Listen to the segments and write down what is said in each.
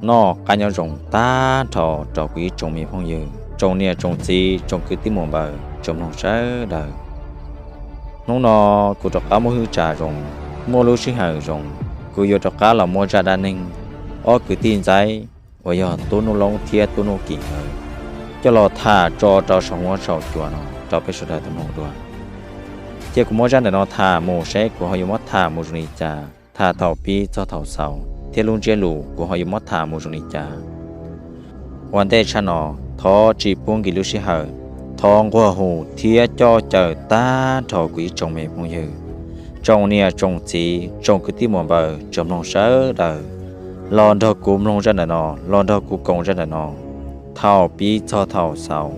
Noj qab nyob zoo tag nrho rau kuv ib tsoom me phooj ywg, tsoom niam tsoom txiv, tsoom kwv tij muam npawg, tsoom mloog sawv daws. Hnub no kuv rov qab muaj hwj tsa zoo, muaj lub sij hawm zoo, kuv yuav rov qab los muab zaj dab neeg ob kwv tij ntxaib uas yog Tub Nuj Loob thiab Tub Nuj Kim nkawd coj los tham tso rau saum huab saum cua no rau peb sawv daws tau mloog dua. Cia kuv muab zaj ntawm no tham mus seb kuv ho yuav muab tham mus zoo li cas, tham thaum pib txog thaum xaus thiab lub ntsiab lus kuv ho yuav muab tham mus zoo li cas. Ua ntej tshaj no, thov tsis pub nkim lub sij hawm, thov nquag hu thiab coj caw tag nrho kuv ib tsoom me phooj ywg, tsoom niam tsoom txiv, tsoom kwv tij muam npawg, tsoom mloog sawv daws los nrog kuv mloog zaj ntawm no, los nrog kuv koom zaj ntawm no thaum pib txog thaum xaus,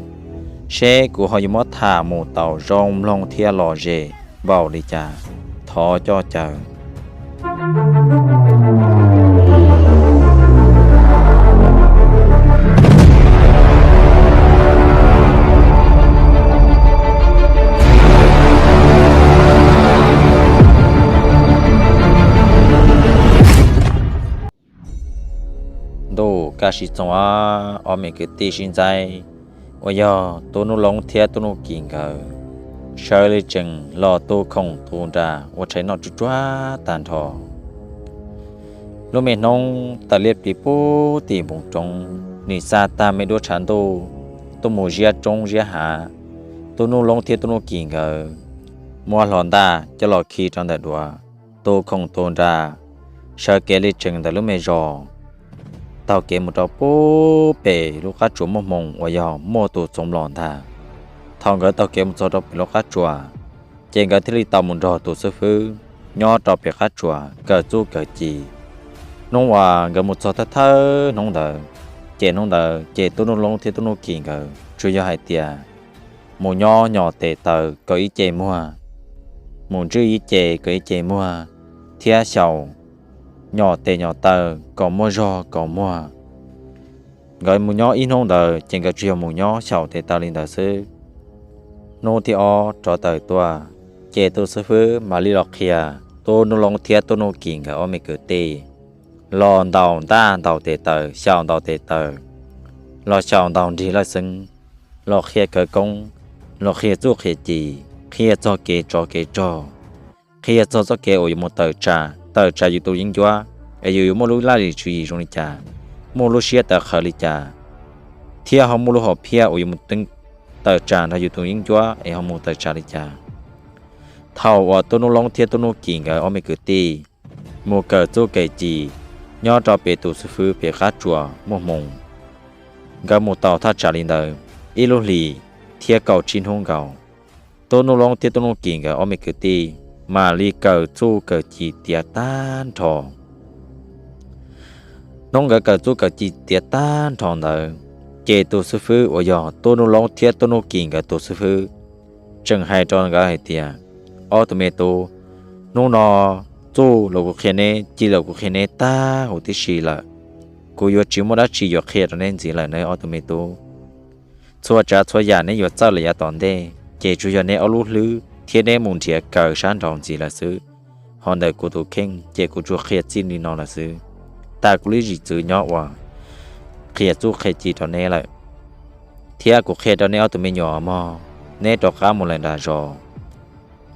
seb kuv ho yuav muab tham mus tau zoo mloog thiab lom zem npaum li cas. Thov coj caw. Ntuj kaj siab txoos, ob me kwv tij sib ntxaib uas yog Tub Nuj Loob thiab Tub Nuj Kim nkawd sawv li tsees los tu khoom tu nra ua tshais noj tsuj tsuag tag nrho. Lub me hnub tawm liab pliv pub tim npoo roob, nim xa tag me duab tshav ntuj tuaj mus ziab roob ziab hav, Tub Nuj Loob thiab Tub Nuj Kim nkawd muab hlo ntaj coj los khi rau ntawm duav, tu khoom tu nra, sawv kev li tsees ntawm lub me zos, taug kev mus rau pub pem lub qab tsuas muaj hmoo uas yog muaj tus txoov los ntag. Thaum nkawd taug kev mus txog rau pem lub qab tsuas, ces nkawd thiaj li tau mus nrog tus xib fwb nyob rau pem qab tsuas kawm txuj kawm ci. Hnub uas nkawd mus txog thawj thawj hnub ntawd, ces hnub ntawd ces Tub Nuj Loob thiab Tub Nuj Kim nkawd tsuas yog hais tias mus nyob nyom tes taw kom ib ce muag, mus ntswj ib ce kom ib ce muag, thiab xyaum nyom tes nyom taw kom muaj zog kom muag. Nkawd mus nyob ib hnub ntawd ces nkawd tsuas yog mus nyob xyaum tes taw li ntawd xwb. Hnub thib ob rov tawm tuaj, ces tus xib fwb mam li los qhia Tub Nuj Loob thiab Tub Nuj Kim nkawd ob me kwv tij los ntaus ntaj ntaus tes taw, xyaum ntaus tes taw, los xyaum ntaus nrig lawj xeeb, los qhia khawv koob, los qhia txuj qhia ci, qhia txog kev tsov kev rog, qhia txog txoj kev uas yuav mus tawm tsam, tawm tsam yus tus yeeb ncuab es yus yuav muaj lub laj lim tswv yim zoo li cas, muaj lub siab tawv qhawv li cas, thiab ho muaj lub hom phiaj uas yuav mus tawm tsam nrog yus tus yeeb ncuab es ho mus tawm tsam li cas. Thaum uas Tub Nuj Loob thiab Tub Nuj Kim nkawd ob me kwv tij mus kawm txuj kawm ci nyob rau pem tus xib fwb pem qab tsuas muaj hmoo, nkawd mus tau thaj tsam li ntawd ib lub hlis thiab kaum tsib hnub nkaus, Tub Nuj Loob thiab Tub Nuj Kim nkawd ob me kwv tij mam li kawm txuj kawm ci tiav tag nrho. Hnub nkawd kawm txuj kawm ci tiav tag nrho ntawd, ces tus xib fwb uas yog Tub Nuj Loob thiab Tub Nuj Kim nkawd tus xib fwb tseem hais rau nkawd hais tias, Ob tug me tub, hnub no txuj los kuv qhia neb, ci los kuv qhia neb tag huv tib si lawm. Kuv yuav tsis muaj dab tsi yuav qhia rau neb ntxiv lawm nawb ob tug me tub. Txhua tsav txhua yam neb yuav txawj lawm yav tom ntej ces tsuas yog neb ob lub hlwb thiab neb mus nrhiav kaw sab nraud ntxiv lawm xwb. Ho ntawm kuv tus kheej ces kuv tsuas qhia txij li no lawm xwb. Tag kuv lub zim txwv nyob uas qhia txuj qhia ci rau neb lawm, thiab kuv qhia rau neb ob tug me nyuam mog, neb rov qab mus lawm nram zos.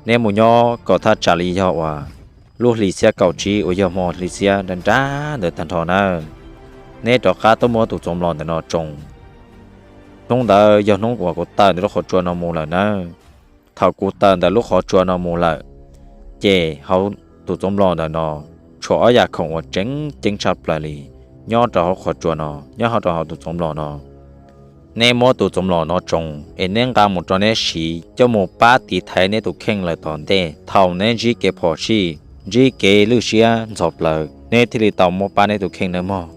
Neb mus nyob kom thaj tsam li yog uas lub hli xiab kaum tsib uas yog hmo hli xiab nra nrab ntawd tag nrho nawb. Neb rov qab tuaj muab tus txoov los ntawm no tsoo. Hnub ntawd yog hnub uas kuv tawm ntawm lub qhov tsua no mus lawm nawb. Thaum kuv tawm ntawm lub qhov tsua no mus lawm, ces hauv tus txoov los ntawm no tshuav ob yam khoom uas tseem ceeb tshaj plaws li nyob rau hauv qhov tsua no, nyob hauv rau hauv tus txoov los no. Neb muab tus txoov los no tsoo es neb nqa mus rau neb siv coj mus pab tiv thaiv neb tus kheej lawm tom ntej. Thaum neb ntsib kev phom sij, ntsib kev lwj siab ntxhov plawv, neb thiaj li tau muab pab neb tus kheej nawb mog.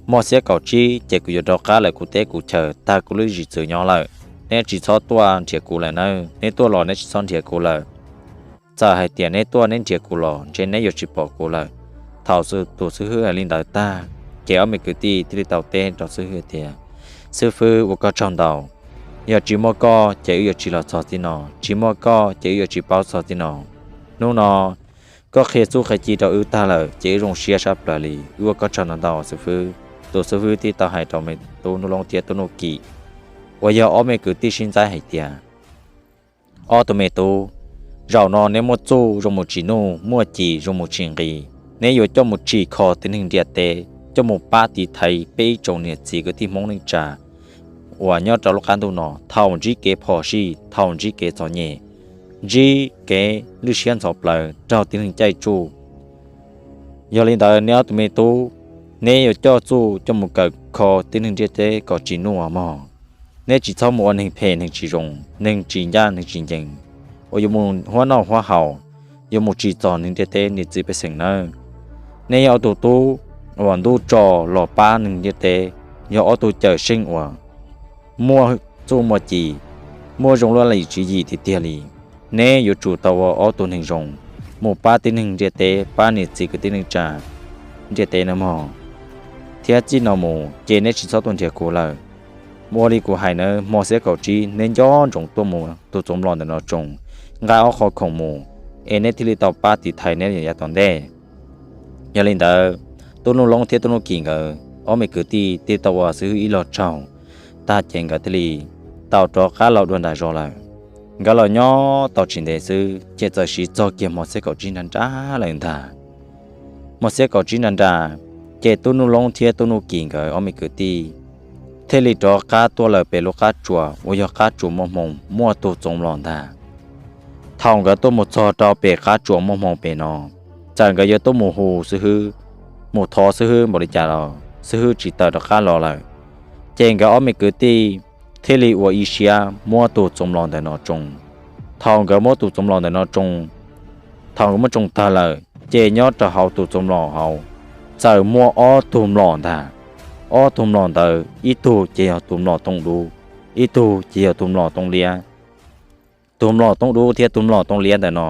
Hmo xiab kaum tsib ces kuv yuav rov qab lawm kuv teb kuv chaw, tag kuv lub zim txwv nyob lawm. Neb tsis txhob tuaj nrhiav kuv lawm nawb, neb tuaj los neb tsis txhob nrhiav kuv lawm. Txawm hais tias neb tuaj neb nrhiav kuv los ntshe neb yuav tsis pom kuv lawm. Thaum tus xib fwb hais li ntawd tag, ces ob me kwv tij thiaj li tau teb rau xib fwb tias, Xib fwb, ua koj tsaug ntau. Yog tsis muaj koj ces wb yuav tsis los txog txij no, tsis muaj koj ces wb yuav tsis paub txog txij no. Hnub no Koj qhia txuj qhia ci rau wb tag lawm ces wb zoo siab sab plaws li, wb ua koj tsaug ntau ntau xib fwb. Tus xib fwb thiaj tau hais rau me tub Nuj Loob thiab tub Nuj Kim uas yog ob me kwv tij sib ntxaib hais tias, ob tug me tub, zaum no neb muaj txuj zoo mus tsim nuj, muaj ci zoo mus tsim nqi. Neb yuav coj mus tsim kho tib neeg ntiaj teb, coj mus pab tiv thaiv peb ib tsoom niam txiv kwv tij Hmoob neej tsa uas nyob rau lub qab ntuj no thaum ntsib kev phom sij, thaum ntsib kev txom nyem, ntsib kev lwj siab ntxhov plawv raug tib neeg caij tsuj. Yog li ntawd neb ob tug me tub, neb yuav coj txuj coj mus kawm kho tib neeg ntiaj teb kom tsim nuj mog. Neb tsis txhob mus ua neeg phem neeg tsis zoo, neeg tsis ncaj neeg tsis ncees, uas yuav mus huab noj huab haus, yuav mus tsim txom neeg ntiaj teb niam txiv pej xeem nawb. Neb yog ob tug tub uas ntuj tso los pab neeg ntiaj teb, yog ob tug cawm seej uas muaj txuj muaj ci, muaj zoo lub lim tswv yim tiag tiag li. Neb yuav tsum tau ua ob tug neeg zoo, mus pab tib neeg ntiaj teb, pab niam txiv kwv tij neej tsa ntiaj teb nawb mog. Thiab txij no mus ces neb tsis txhob tuaj nrhiav kuv lawm. Ua li kuv hais nawb, hmo xiab kaum tsib neb nco ntsoov tuaj mus tus txoov mlom ntawm no tsoo, nqa ob qho khoom mus, es neb thiaj li tau pab tiv thaiv neb yav tom ntej. Yog li ntawd, tub Nuj Loob thiab tub Nuj Kim nkawd ob me kwv tij thiaj tau ua xib hwb ib los tsaug tag ces nkawd thiaj li tau rov qab los dua nram zos lawm. Nkawd los nyob tau tsis ntev xwb ces txawm siv txog kiag hmo xiab kaum tsib nrag nrag lawm ntag. Hmo xiab kaum tsib nrag nrag, ces tub Nuj Loob thiab tub Nuj Kim nkawd ob me kwv tij thiaj li rov qab tuaj lawm pem lub qab tsuas uas yog qab tsuas muaj hmoo muaj tus txoov mlom ntag. Thaum nkawd tuaj mus txog rau pem qab tsuas muaj hmoo pem no, txawm nkawd yuav tuaj mus hu xib hwb, mus thov xib hwb npaum li cas los xib hwb tsis tawm rov qab los lawm. Ces nkawd ob me kwv tij thiaj li ua ib siab muab tus txoov mlom ntawm no tsoo. Thaum nkawd muab tus txoov mlom ntawm no tsoo, thaum nkawd muab tsoo tag lawm ces nyob rau hauv tus txoov mlom hauv txawm muaj ob tug mlom ntag. Ob tug mlom ntawd ib tug ces yog tus mlom tooj dub, ib tug ces yog tus mlom tooj liab. Tus mlom tooj dub thiab tus mlom tooj liab ntawm no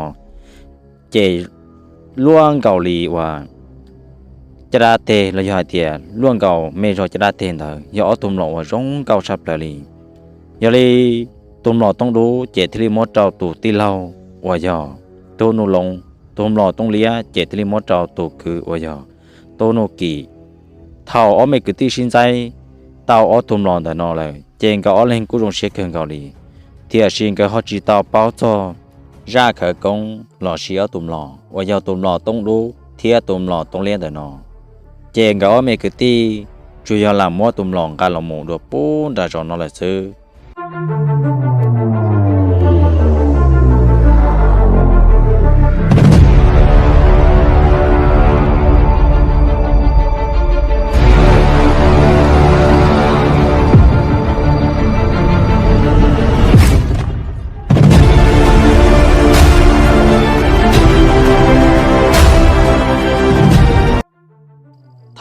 ces luaj nkaus li uas caj dab teg los yog hais tias luaj nkaus me zog caj dab teg ntawd, yog ob tug mlom uas zoo nkauj tshaj plaws li. Yog li tus mlom tooj dub ces thiaj li muab rau tus tij laug uas yog tub Nuj Loob, tus mlom tooj liab ces thiaj li muab rau tus kwv uas yog tub Nuj Kim. Thaum ob me kwv tij sib ntxaib tau ob tug mlom ntawm no lawm ces nkawd ob leeg kuj zoo siab kawg nkaus li, tiam sis nkawd ho tsis tau paub txog zaj khawv koob los sis ob tug mlom uas yog tus mlom tooj dub thiab tus mlom tooj liab ntawm no. Ces nkawd ob me kwv tij tsuas yog lam muab tus mlom nqa los mus dua pub nram zos no lawm xwb.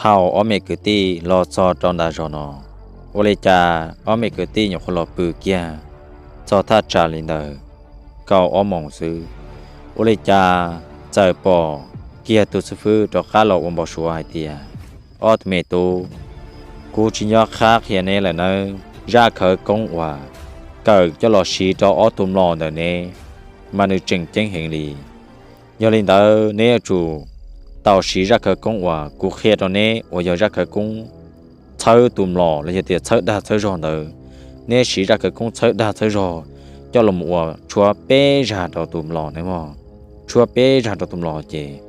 Thaum ob me kwv tij los txog rau nram zos no, ua li cas ob me kwv tij nyuam qhuav los pw kiag txog thaj tsam li ntawd kaum ob moos xwb, ua li cas txawm pom kiag tus xib fwb rov qab los ua npau suav hais tias, ob tug me tub, kuv tsis nco qab qhia neb lawm nawb, zaj khawv koob uas kawm coj los siv rau ob tug mlom ntawm neb mas nws tseem ceeb heev li. Yog li ntawd neb yuav tsum tau siv zaj khawv koob uas kuv qhia rau neb uas yog zaj khawv koob txhawb tus mlom los yog tias txhawb dag txhawb zog ntawd. Neb siv zaj khawv koob txhawb dag txhawb zog coj los ua tshuab peb zag rau tus mlom nawb mog. Tshuab peb zag rau tus mlom ces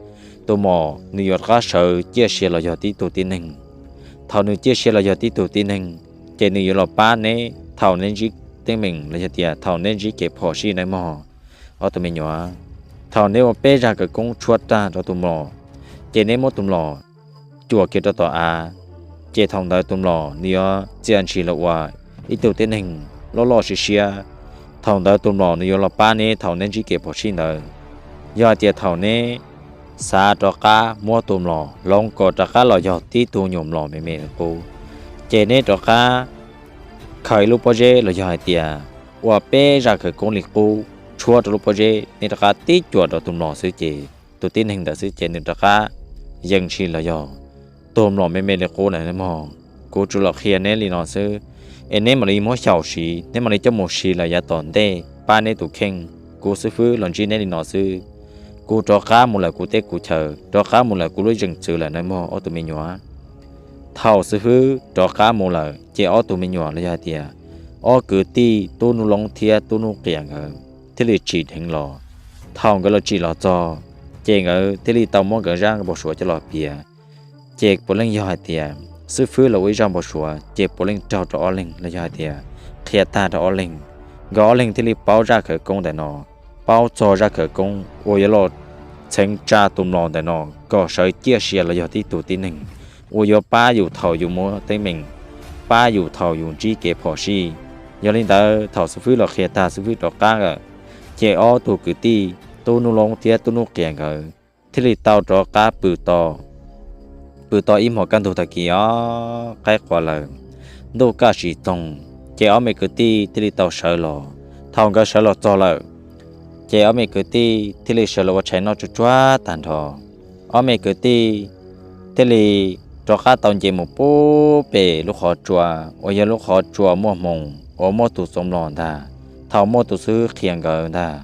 tus mlom nws yuav rov qab sawv ciaj sia los yog tib tug tib neeg. Thaum nws ciaj sia los yog tib tug tib neeg ces nws yuav los pab neb thaum neb ntsib teeb meem los yog tias thaum neb ntsib kev phom sij nawb mog. Ob tug me nyuam, thaum neb ua peb zaj khawv koob tshuab dag rau tus mlom, ces neb muab tus mlom cuam kiag rau tom av, ces thaum ntawd tus mlom nws yuav txia ntshis los ua ib tug tib neeg loj loj siab siab. Thaum ntawd tus mlom nws yuav los pab neb thaum neb ntsib kev phom sij ntawd. Yog hais tias thaum neb xav rov qab muab tus mlom hloov kom rov qab los yog tib tug nyuam mlom me me li qub, ces neb rov qab khaws ib lub pob zeb los yog hais tias ua peb zaj khawv koob li qub tshuab rau lub pob zeb, neb rov qab tib cuam rau tus mlom xwb ces tus tib neeg ntawd xwb ces nws rov qab yees ntshis los yog tus mlom me me li qub na mog. Kuv tsuas los qhia neb li no xwb, es neb mam li muab xyaum siv, neb mam li coj mus siv lawm yav tom ntej pab neb tus kheej. Kuv xib fwb los ntsib neb li no xwb. kuv rov qab mus lawm kuv teb kuv chaw, rov qab mus lawm kuv lub zeem txwv lawm nawb mog ob tug me nyuam. Thaum xib fwb rov qab mus lawm ces ob tug me nyuam los yog hais tias ob kwv tij Tub Nuj Loob thiab Tub Nuj Qias nkawd thiaj li tsim dheev los. Thaum nkawd los tsim los txog, ces nkawd thiaj li tau muab nkawd zaj npau suav coj los piav. Ces puav leej yog hais tias xib fwb los ua ib zaj npau suav ces puav leej raug rau ob leeg los yog hais tias qhia tag rau ob leeg. Nkawd ob leeg thiaj li paub zaj khawv koob ntawm no, paub txog zaj khawv koob uas yuav los txheev tsa tus mlom ntawm no kom sawv ciaj sia los yog tib tug tib neeg uas yuav pab yus thaum yus muaj teeb meem, pab yus thaum yus ntsib kev phom sij. Yog li ntawd thaum xib fwb los qhia tag xib fwb rov qab lawm, ces ob tug kwv tij Tub Nuj Loob thiab Tub Nuj Qias nkawd thiaj li tau rov qab pw to, pw to ib hmos kaj ntug tag kis os qaib qua lawm, ntuj kaj tsis txoog, ces ob me kwv tij thiaj li tau sawv los. Thaum nkawd sawv los txog lawm, ces ob me kwv tij thiaj li sawv los ua tshais noj tsuag tsuag tag nrho. Ob me kwv tij thiaj li rov qab tau nce mus pub pem lub qhov tsua uas yog lub qhov tsua muaj hmoo uas muaj tus txoov mlom ntag, thaum muaj tus xib fwb qhia nkawd ntag.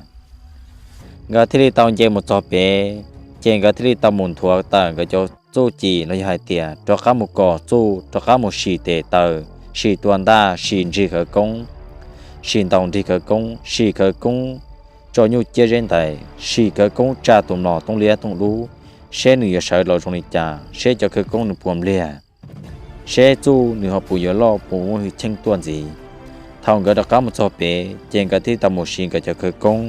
Nkawd thiaj li tau nce mus txog pem, ces nkawd thiaj li tau mus nthuav tawm nkawd cov txuj ci los yog hais tias rov qab mus kos txuj, rov qab mus sim tes taw, sim tua ntaj, sim nrig khawv koob, sim ntaus nrig khawv koob, sim khawv koob tso nyuj ciab zeb ntais, sim khawv koob tsa tus mlom tooj liab tooj dub, seb nws yuav sawv los zoo li cas, seb cov khawv koob nws puas npliag, seb txuj nws ho puas yuav loj puas muaj hwj chim tuaj ntxiv. Thaum nkawd rov qab mus txog pem ces nkawd thiaj tau mus siv nkawd cov khawv koob.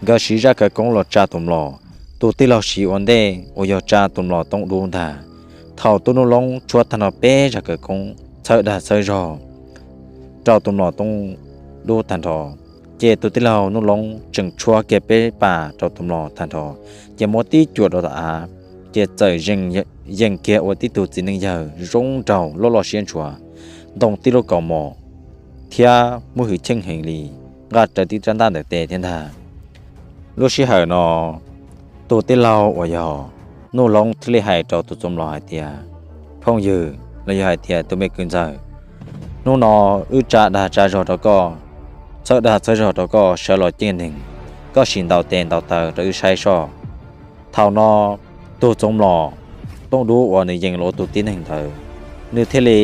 Nkawd siv zaj khawv koob los tsa tus mlom, tus tij laug siv ua ntej uas yog tsa tus mlom tooj dub ntag. Thaum Tub Nuj Loob tshuab tag nrho peb zaj khawv koob txhawb dag txhawb zog rau tus mlom tooj dub tag nrho, ces tus tij laug Nuj Loob tseem tshuab kiag peb pas rau tus mlom tag nrho, ces muab tib cuam rau tom av, ces txawm yees kiag ua tib tug txiv neej yawg zoo nraug loj loj siab ntshua, ntoo tib lub kaus mom thiab muaj hwj chim heev li, nqa rawv tib rab ntaj ntawm tes thiab ntag. Lub sij hawm no tus tij laug uas yog Nuj Loob thiaj li hais rau tus txoov mlom hais tias, phooj ywg los yog hais tias tus me kwv ntxawg, hnub no wb tsa dag tsa zog rau koj, txhawb dag txhawb zog rau koj sawv los ciaj neeg, koj sim ntaus tes ntaus taw rau wb saib soj. Thaum no tus txoov mlom tooj dub uas nws yees los ua tus tib neeg ntawd, nws thiaj li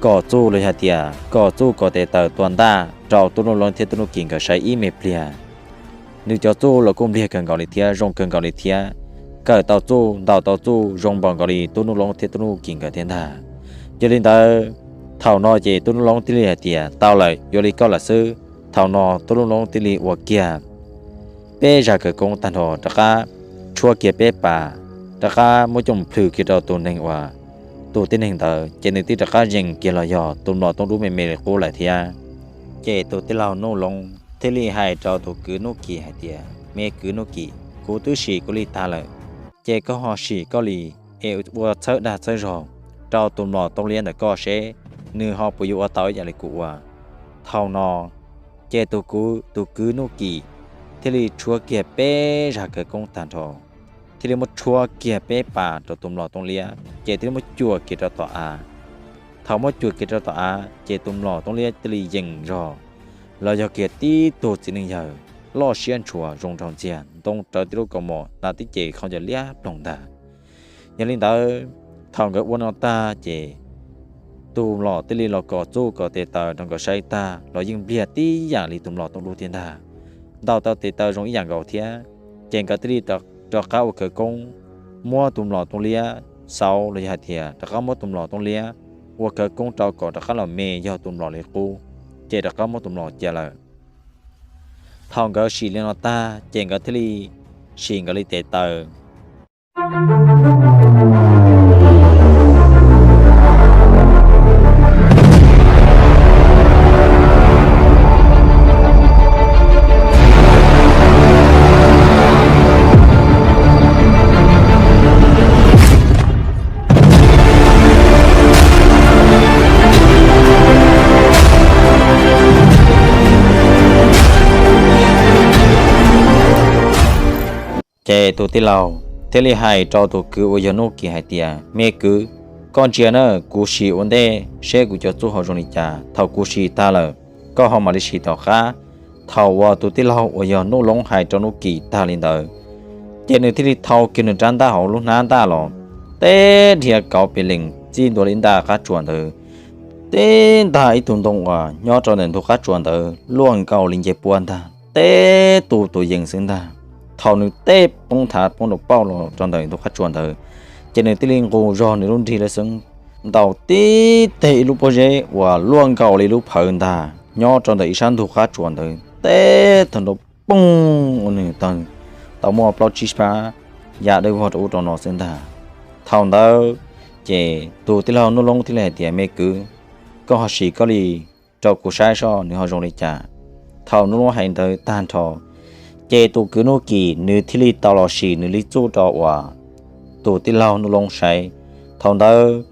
kom txuj los yog hais tias kom txuj kom tes taw tua ntaj rau Tub Nuj Loob thiab Tub Nuj Kis nkawd saib ib me pliag. Nws cov txuj los kuj npliag kawg nkaus li thiab zoo kawg nkaus li thiab, kawm tau txuj ntaus tau txuj zoo npaum nkaus li Tub Nuj Loob thiab Tub Nuj Kis nkawd thiab ntag. Yog li ntawd, thaum no ces Tub Nuj Loob thiaj li hais tias tau lawm, yuav li koj lawm xwb. Thaum no Tub Nuj Loob thiaj li ua kiag peb zaj khawv koob tag nrho rov qab tshuab kiag peb pas, rov qab muab coj mus plhws kiag rau tus neeg uas tus tib neeg ntawd, ces nws twb rov qab yees kiag los yog tus mlom tooj dub me me li qub lawm thiab. Ces tus tij laug Nuj Loob thiaj li hais rau tus kwv Nuj Kis hais tias, me kwv Nuj Kis, kuv twb sim kuv li tag lawm, ces koj ho sim koj li es ua txhawb dag txhawb zog rau tus mlom tooj liab ntawm koj seb nws ho puas yuav ua tau ib yam li kuv ua. Thaum no ces tus kwv Nuj Kis thiaj li tshuab kiag peb zaj khawv koob tag nrho, thiaj li muab tshuab kiag peb pas rau tus mlom tooj liab, ces thiaj li muab cuam kiag rau tom av. Thaum muab cuam kiag rau tom av, ces tus mlom tooj liab thiaj li yees zog los yog kiag tib tug txiv neej yawg loj siab ntshua zoo nraug ntxiag, ntoo rawv tib lub kaus mom, hnav tib ce khaub ncaws liab ploog ntag. Yog li ntawd, thaum nkawd ua no tag ces tus mlom thiaj li los kom txuj kom tes taw rau nkawd saib tag los yeej npliag tib yam li tus mlom tooj dub thiab ntag. Ntaus tau tes taw zoo ib yam nkaus thiab, ces nkawd thiaj li rov qab ua khawv koob, muab tus mlom tooj liab xauv los yog hais tias rov qab muab tus mlom tooj liab ua khawv koob rau kom rov qab los me yog tus mlom li qub, ces rov qab muab tus mlom cia lawm. Thaum nkawd sim li no tag ces nkawd thiaj li sim nkawd li tes taw. Ces tus tij laug thiaj li hais rau tus kwv uas yog Nuj Kis hais tias, me kwv, koj ntsia na, kuv sim ua ntej seb kuv cov txuj ho zoo li cas, thaum kuv sim tag lawm, koj ho mam li sim tom qab. Thaum uas tus tij laug uas yog Nuj Loob hais rau Nuj Kim tag li ntawd, ces nws thiaj li thau kiag nws rab ntaj hauv lub hnab ntaj los, teb dhia kauv pes lees txij ntua li ntaj qab tsuas ntawd, teb ntag ib tug ntoo uas nyob rau ntawm ntug qab tsuas ntawd luaj nkaus li ncej puab ntag, teb tus tus yees xwb ntag. Thaum nws teb poob thav poob rau pauj los rau ntawm ntug qab tsuas ntawd, ces nws thiaj li nqus zog nws lub nrig lawv xeeb ntaus tib teg ib lub pob zeb uas luaj nkaus li lub phawv ntag nyob rau ntawm ib sab ntug qab tsuas ntawd, teb tag nrho poog ua nws tau muaj plaub tsib pab ya dawb vog rau ub rau no xwb ntag. Thaum ntawd ces tus tij laug Nuj Loob thiaj li hais tias, Me kwv, koj ho sim koj li rau kuv saib soj nws ho zoo li cas. Thaum Nuj Loob hais ntawd tag nrho, ces tus kwv Nuj Kim nws thiaj li tau los sim nws li txuj rau uas tus tij laug Nuj Loob saib. Thaum ntawd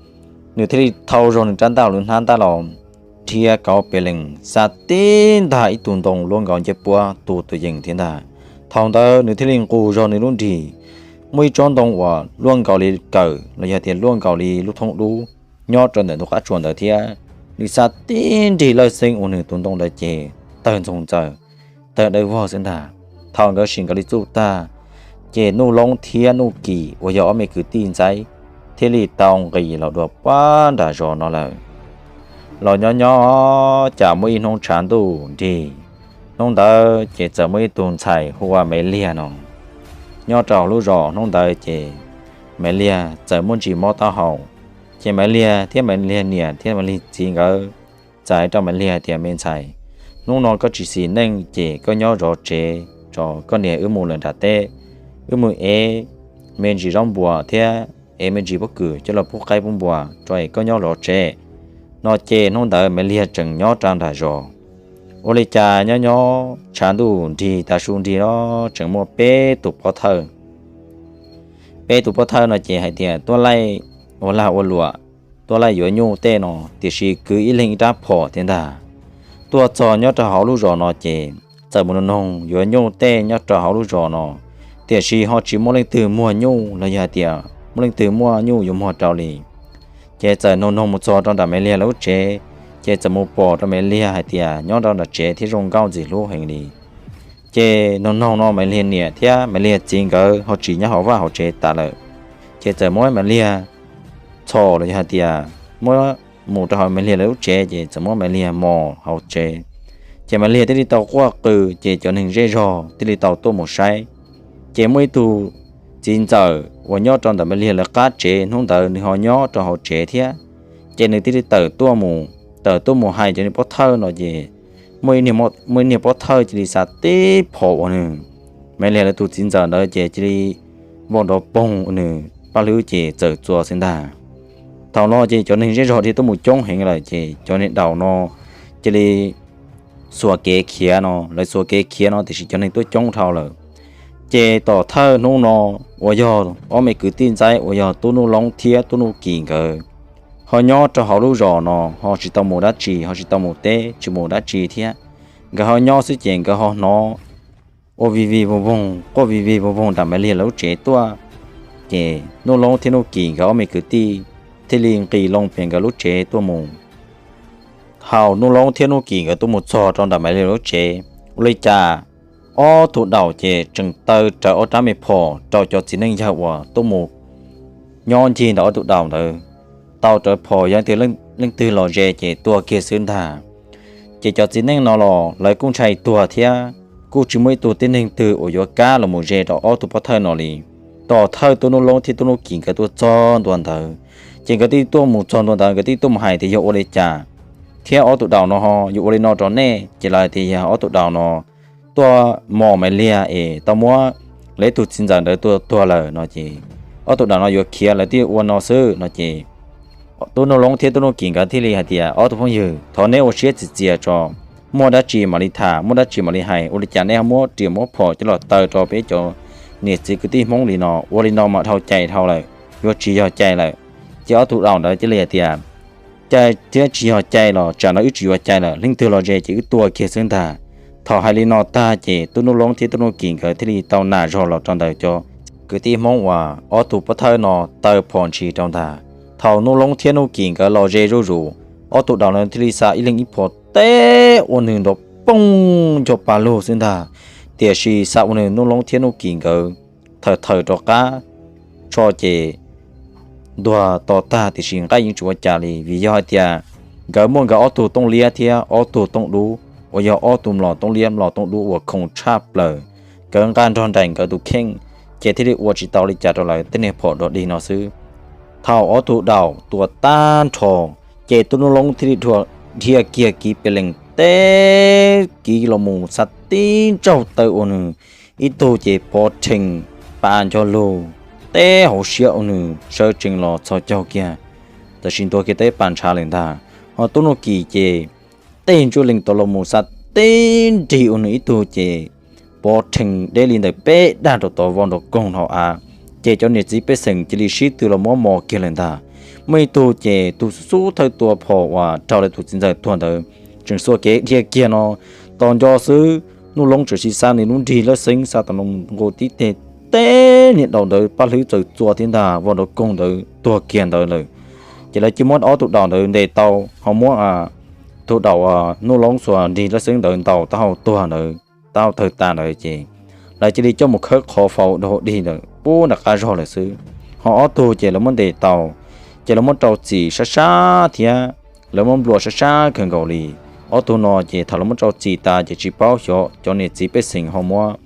nws thiaj li thau zog nws rab ntaj lub hnab ntaj los, dhia kauv pes lees xa tib ntag ib tug ntoo luaj nkaus ncej puab tus tus yees thiab ntag. Thaum ntawd nws thiaj li nqus zog nws lub nrig, muaj ib tsob ntoo uas luaj nkaus li kawm los yog tias luaj nkaus li lub thoob dub nyob rau ntawm ntug qab tsuas ntawd thiab. Nws xa tib nrig lawj xeeb ua nws tus ntoo ntawd ces tawg ntxoog ntxaws, tawg dawb vog xwb ntag. Thaum nkawd sim nkawd li txuj tag, ces Nuj Loob thiab Nuj Kim uas yog ob me kwv tij ntxaib thiaj li tau nqis los dua pab nram zos no lawm. Los nyob nyob cas muaj ib hnub tshav ntuj nrig, hnub ntawd ces txawm muaj ib tug ntxhais hu ua Maiv Liag no nyob rau hauv lub zos. Hnub ntawd ces Maiv Liag txawm muaj ntsis mob taub hau, ces Maiv Liag thiab Maiv Liag niam thiab Maiv Liag txiv nkawd txais rau Maiv Liag tias, Me ntxhais, hnub no koj tsis xis neej ces koj nyob zov tsev tso, koj niam wb mus lawm nram teb, wb mus ev me ntsis zaub npua thiab ev me ntsis pob kws coj los pub qaib pub npua tso es koj nyob zov tsev. No ces hnub ntawd Maiv Liag tseem nyob rau nram zos. Ua li cas nyob nyob tshav ntuj nrig tas su nrig los tseem muaj peb tus pov thawj. Peb tus pov thawj no ces hais tias tuaj laij ua lag ua luam, tuaj laij yuav nyuj tej no, tiam sis kwv ib leeg ib rab phom thiab ntag. Tuaj txog nyob rau hauv lub zos no ces txawm mus noog yuav nyuj tej nyob rau hauv lub zos no, tiam sis ho tsis muaj leej twg muag nyuj los yog hais tias muaj leej twg muaj nyuj yuav muag rau li. Ces txawm noog noog mus txog rau nram Maiv Liag lawv lub tsev, ces txawm mus pom rau Maiv Liag hais tias nyob rau nram tsev thiab zoo nkauj ntxim hlub heev li. Ces noog noog no Maiv Liag niam thiab Maiv Liag txiv nkawd ho tsis nyob hauv vaj hauv tsev tas lawm. Ces txawm muab Maiv Liag txhom los yog hais tias muab mus rau hauv Maiv Liag lawv lub tsev, ces txawm muab Maiv Liag mos hauv tsev. Ces Maiv Liag thiaj li tau quaj qw, ces cov neeg zej zog thiaj li tau tuaj mus saib. Ces muaj ib tug txiv ntxawm uas nyob rau ntawm Maiv Liag lawv qab tsev hnub ntawd nws ho nyob rau hauv tsev thiab. Ces nws thiaj li tawm tuaj mus, tawm tuaj mus hais cov niag pov thawj no ces muaj ib niag pov thawj cia li xa tib phom ua nws, Maiv Liag lawv tus txiv ntxawm ntawd ces cia li vau nrov poog ua nws paj hlwb ces txawm txua xwb ntag. Thaum no ces cov neeg zej zog thiaj tuaj mus coob heev lawm ces cov neeg daus no cia li xuas kev khiav no, lawv xuas kev khiav no tiam sis cov neeg tuaj coob dhau lawm. Ces tom thawj hnub no uas yog ob me kwv tij ntxaib uas yog Tub Nuj Loob thiab Tub Nuj Kim nkawd ho nyob rau hauv lub zos no ho tsis tau mus dab tsi, ho tsis tau mus teb tsis mus dab tsi thiab. Nkawd ho nyob xwb ces nkawd ho hnov ua vij vij voog voog, quaj vij vij voog voog nram Maiv Liag lawv lub tsev tuaj. Ces Nuj Loob thiab Nuj Kim nkawd ob me kwv tij thiaj li nqis loo pem nkawd lub tsev tuaj mus. Thaum Nuj Loob thiab Nuj Kim nkawd tuaj mus txog rau nram Maiv Liag lub tsev, ua li cas ob tug daus ces tseem taw rawv ob rab me phom rau cov txiv neej yawg uas tuaj mus nyob ncig ntawm ob tug daus ntawd. Taw rawv phom yog tias leej twg los ze ces tuag kiag xwb ntag. Ces cov txiv neej no los lawv kuj ntshai tuag thiab, kuj tsis muaj ib tug tib neeg twg uas yuav kam los mus ze rau ob tug pov thawj no li. Tom thawj Tub Nuj Loob thiab Tub Nuj Kim nkawd tuaj txog ntua ntawd, ces nkawd thiaj tuaj mus txog ntua ntawd, nkawd thiaj tuaj mus hais tias yog ua li cas thiab ob tug daus no ho yuav ua li no rau nej. Ces lawv tias yog ob tug daus no tuaj mos Maiv Liag es tau muab lawv ib tug txiv ntxawm ntawd tua tuag lawm no ces ob tug daus no yuav khiav lawv thiaj ua no xwb no ces Tub Nuj Loob thiab Tub Nuj Kim nkawd thiaj li hais tias ob tug phooj ywg, thov neb ua siab txias txias tso, muaj dab tsi mam li tham, muaj dab tsi mam li hais. Ua li cas neb ho muab riam muab phom coj los taw rau peb cov niam txiv kwv tij Hmoob li no? Ua li no mas dhau cai dhau lawm, yuav tsis yog cai lawm. Ces ob tug daus ntawd cia li hais tias cai thiab tsis yog cai los tsam no wb tsis yuav cai lawm, leej twg los ze ces wb tua kiag xwb ntag. Thaum hais li no tag ces Tub Nuj Loob thiab Tub Nuj Kim nkawd thiaj li tau nam zog los rau ntawm cov kwv tij Hmoob uas ob tug pov thawj no taw phom ntshis rau ntag. Thaum Nuj Loob thiab Nuj Kim nkawd los ze zuj zus, ob tug daus no thiaj li xa ib leeg ib phom teb ua nws nrov poob nco pa lug xwb ntag. Tiam sis xav ua nws Nuj Loob thiab Nuj Kim nkawd thawm thawm rov qab tso ces ntuag to tag, tiam sis nqaij yeej tsis ua cas li, vim yog hais tias nkawd muaj nkawd ob tug tooj liab thiab ob tug tooj dub uas yog ob tug mlom tooj liab mlom tooj dub uas khoom tshaj plaws, nkawd nqa nrog nraim nkawd tus kheej, ces thiaj li ua tsis tau li cas rau lawv tej niag phom dog dig no xwb. Thaum ob tug daum tua tag nrho, ces tub Nuj Loob thiaj li dhia kiag kiv pes lees teb kiv los mus xav tib ntsauj taw ua nws ib tug ces pov rhees pa nco lug teb hauv siab ua nws sawv tsees los txhos caug kiag, tam sim ntuag kiag teb pa ntshav lawm ntag. Ho tub Nuj Kim ces tej ntsuj lees tau los mus xav tib nrig ua nws ib tug ces pov rhees deb li ntawm peb dag rau tod vau nrov koog hauv av, ces cov niam txiv pej xeem cia li sib tw los muab mos kiag lawm ntag. Muaj ib tug ces tus xub xub thawj tua phom uas raug lawv tus txiv ntxawm tuag ntawd tseem xuas kev dhia kiag no, tos nco xwb, Nuj Loob tseem sim xa nws lub nrig lawj xeeb xa tau nqus tib teg teb niag daum ntawd paj hlwb txawm txua thiab ntag, vau nrov koog ntawd tuag kiag ntawd lawm. Ces lawv cia muab ob tug daum ntawd ntes tau, ho muab tus daum Nuj Loob xuas nrig lawj xeeb ntawd ntaus taub hau tuag ntawd, taub hau tawg tas ntawd ces lawv cia li coj mus khawb qhov faus dog dig ntawd pub nram qab zog lawm xwb. Ho ob tug ces lawv muab ntes tau, ces lawv muab rau txim sab sab thiab lawv muab nplua sab sab kawg nkaus li. Ob tug no ces thaum lawv muab rau txim tas ces tsis paub xyov cov niam txiv pej xeem ho muab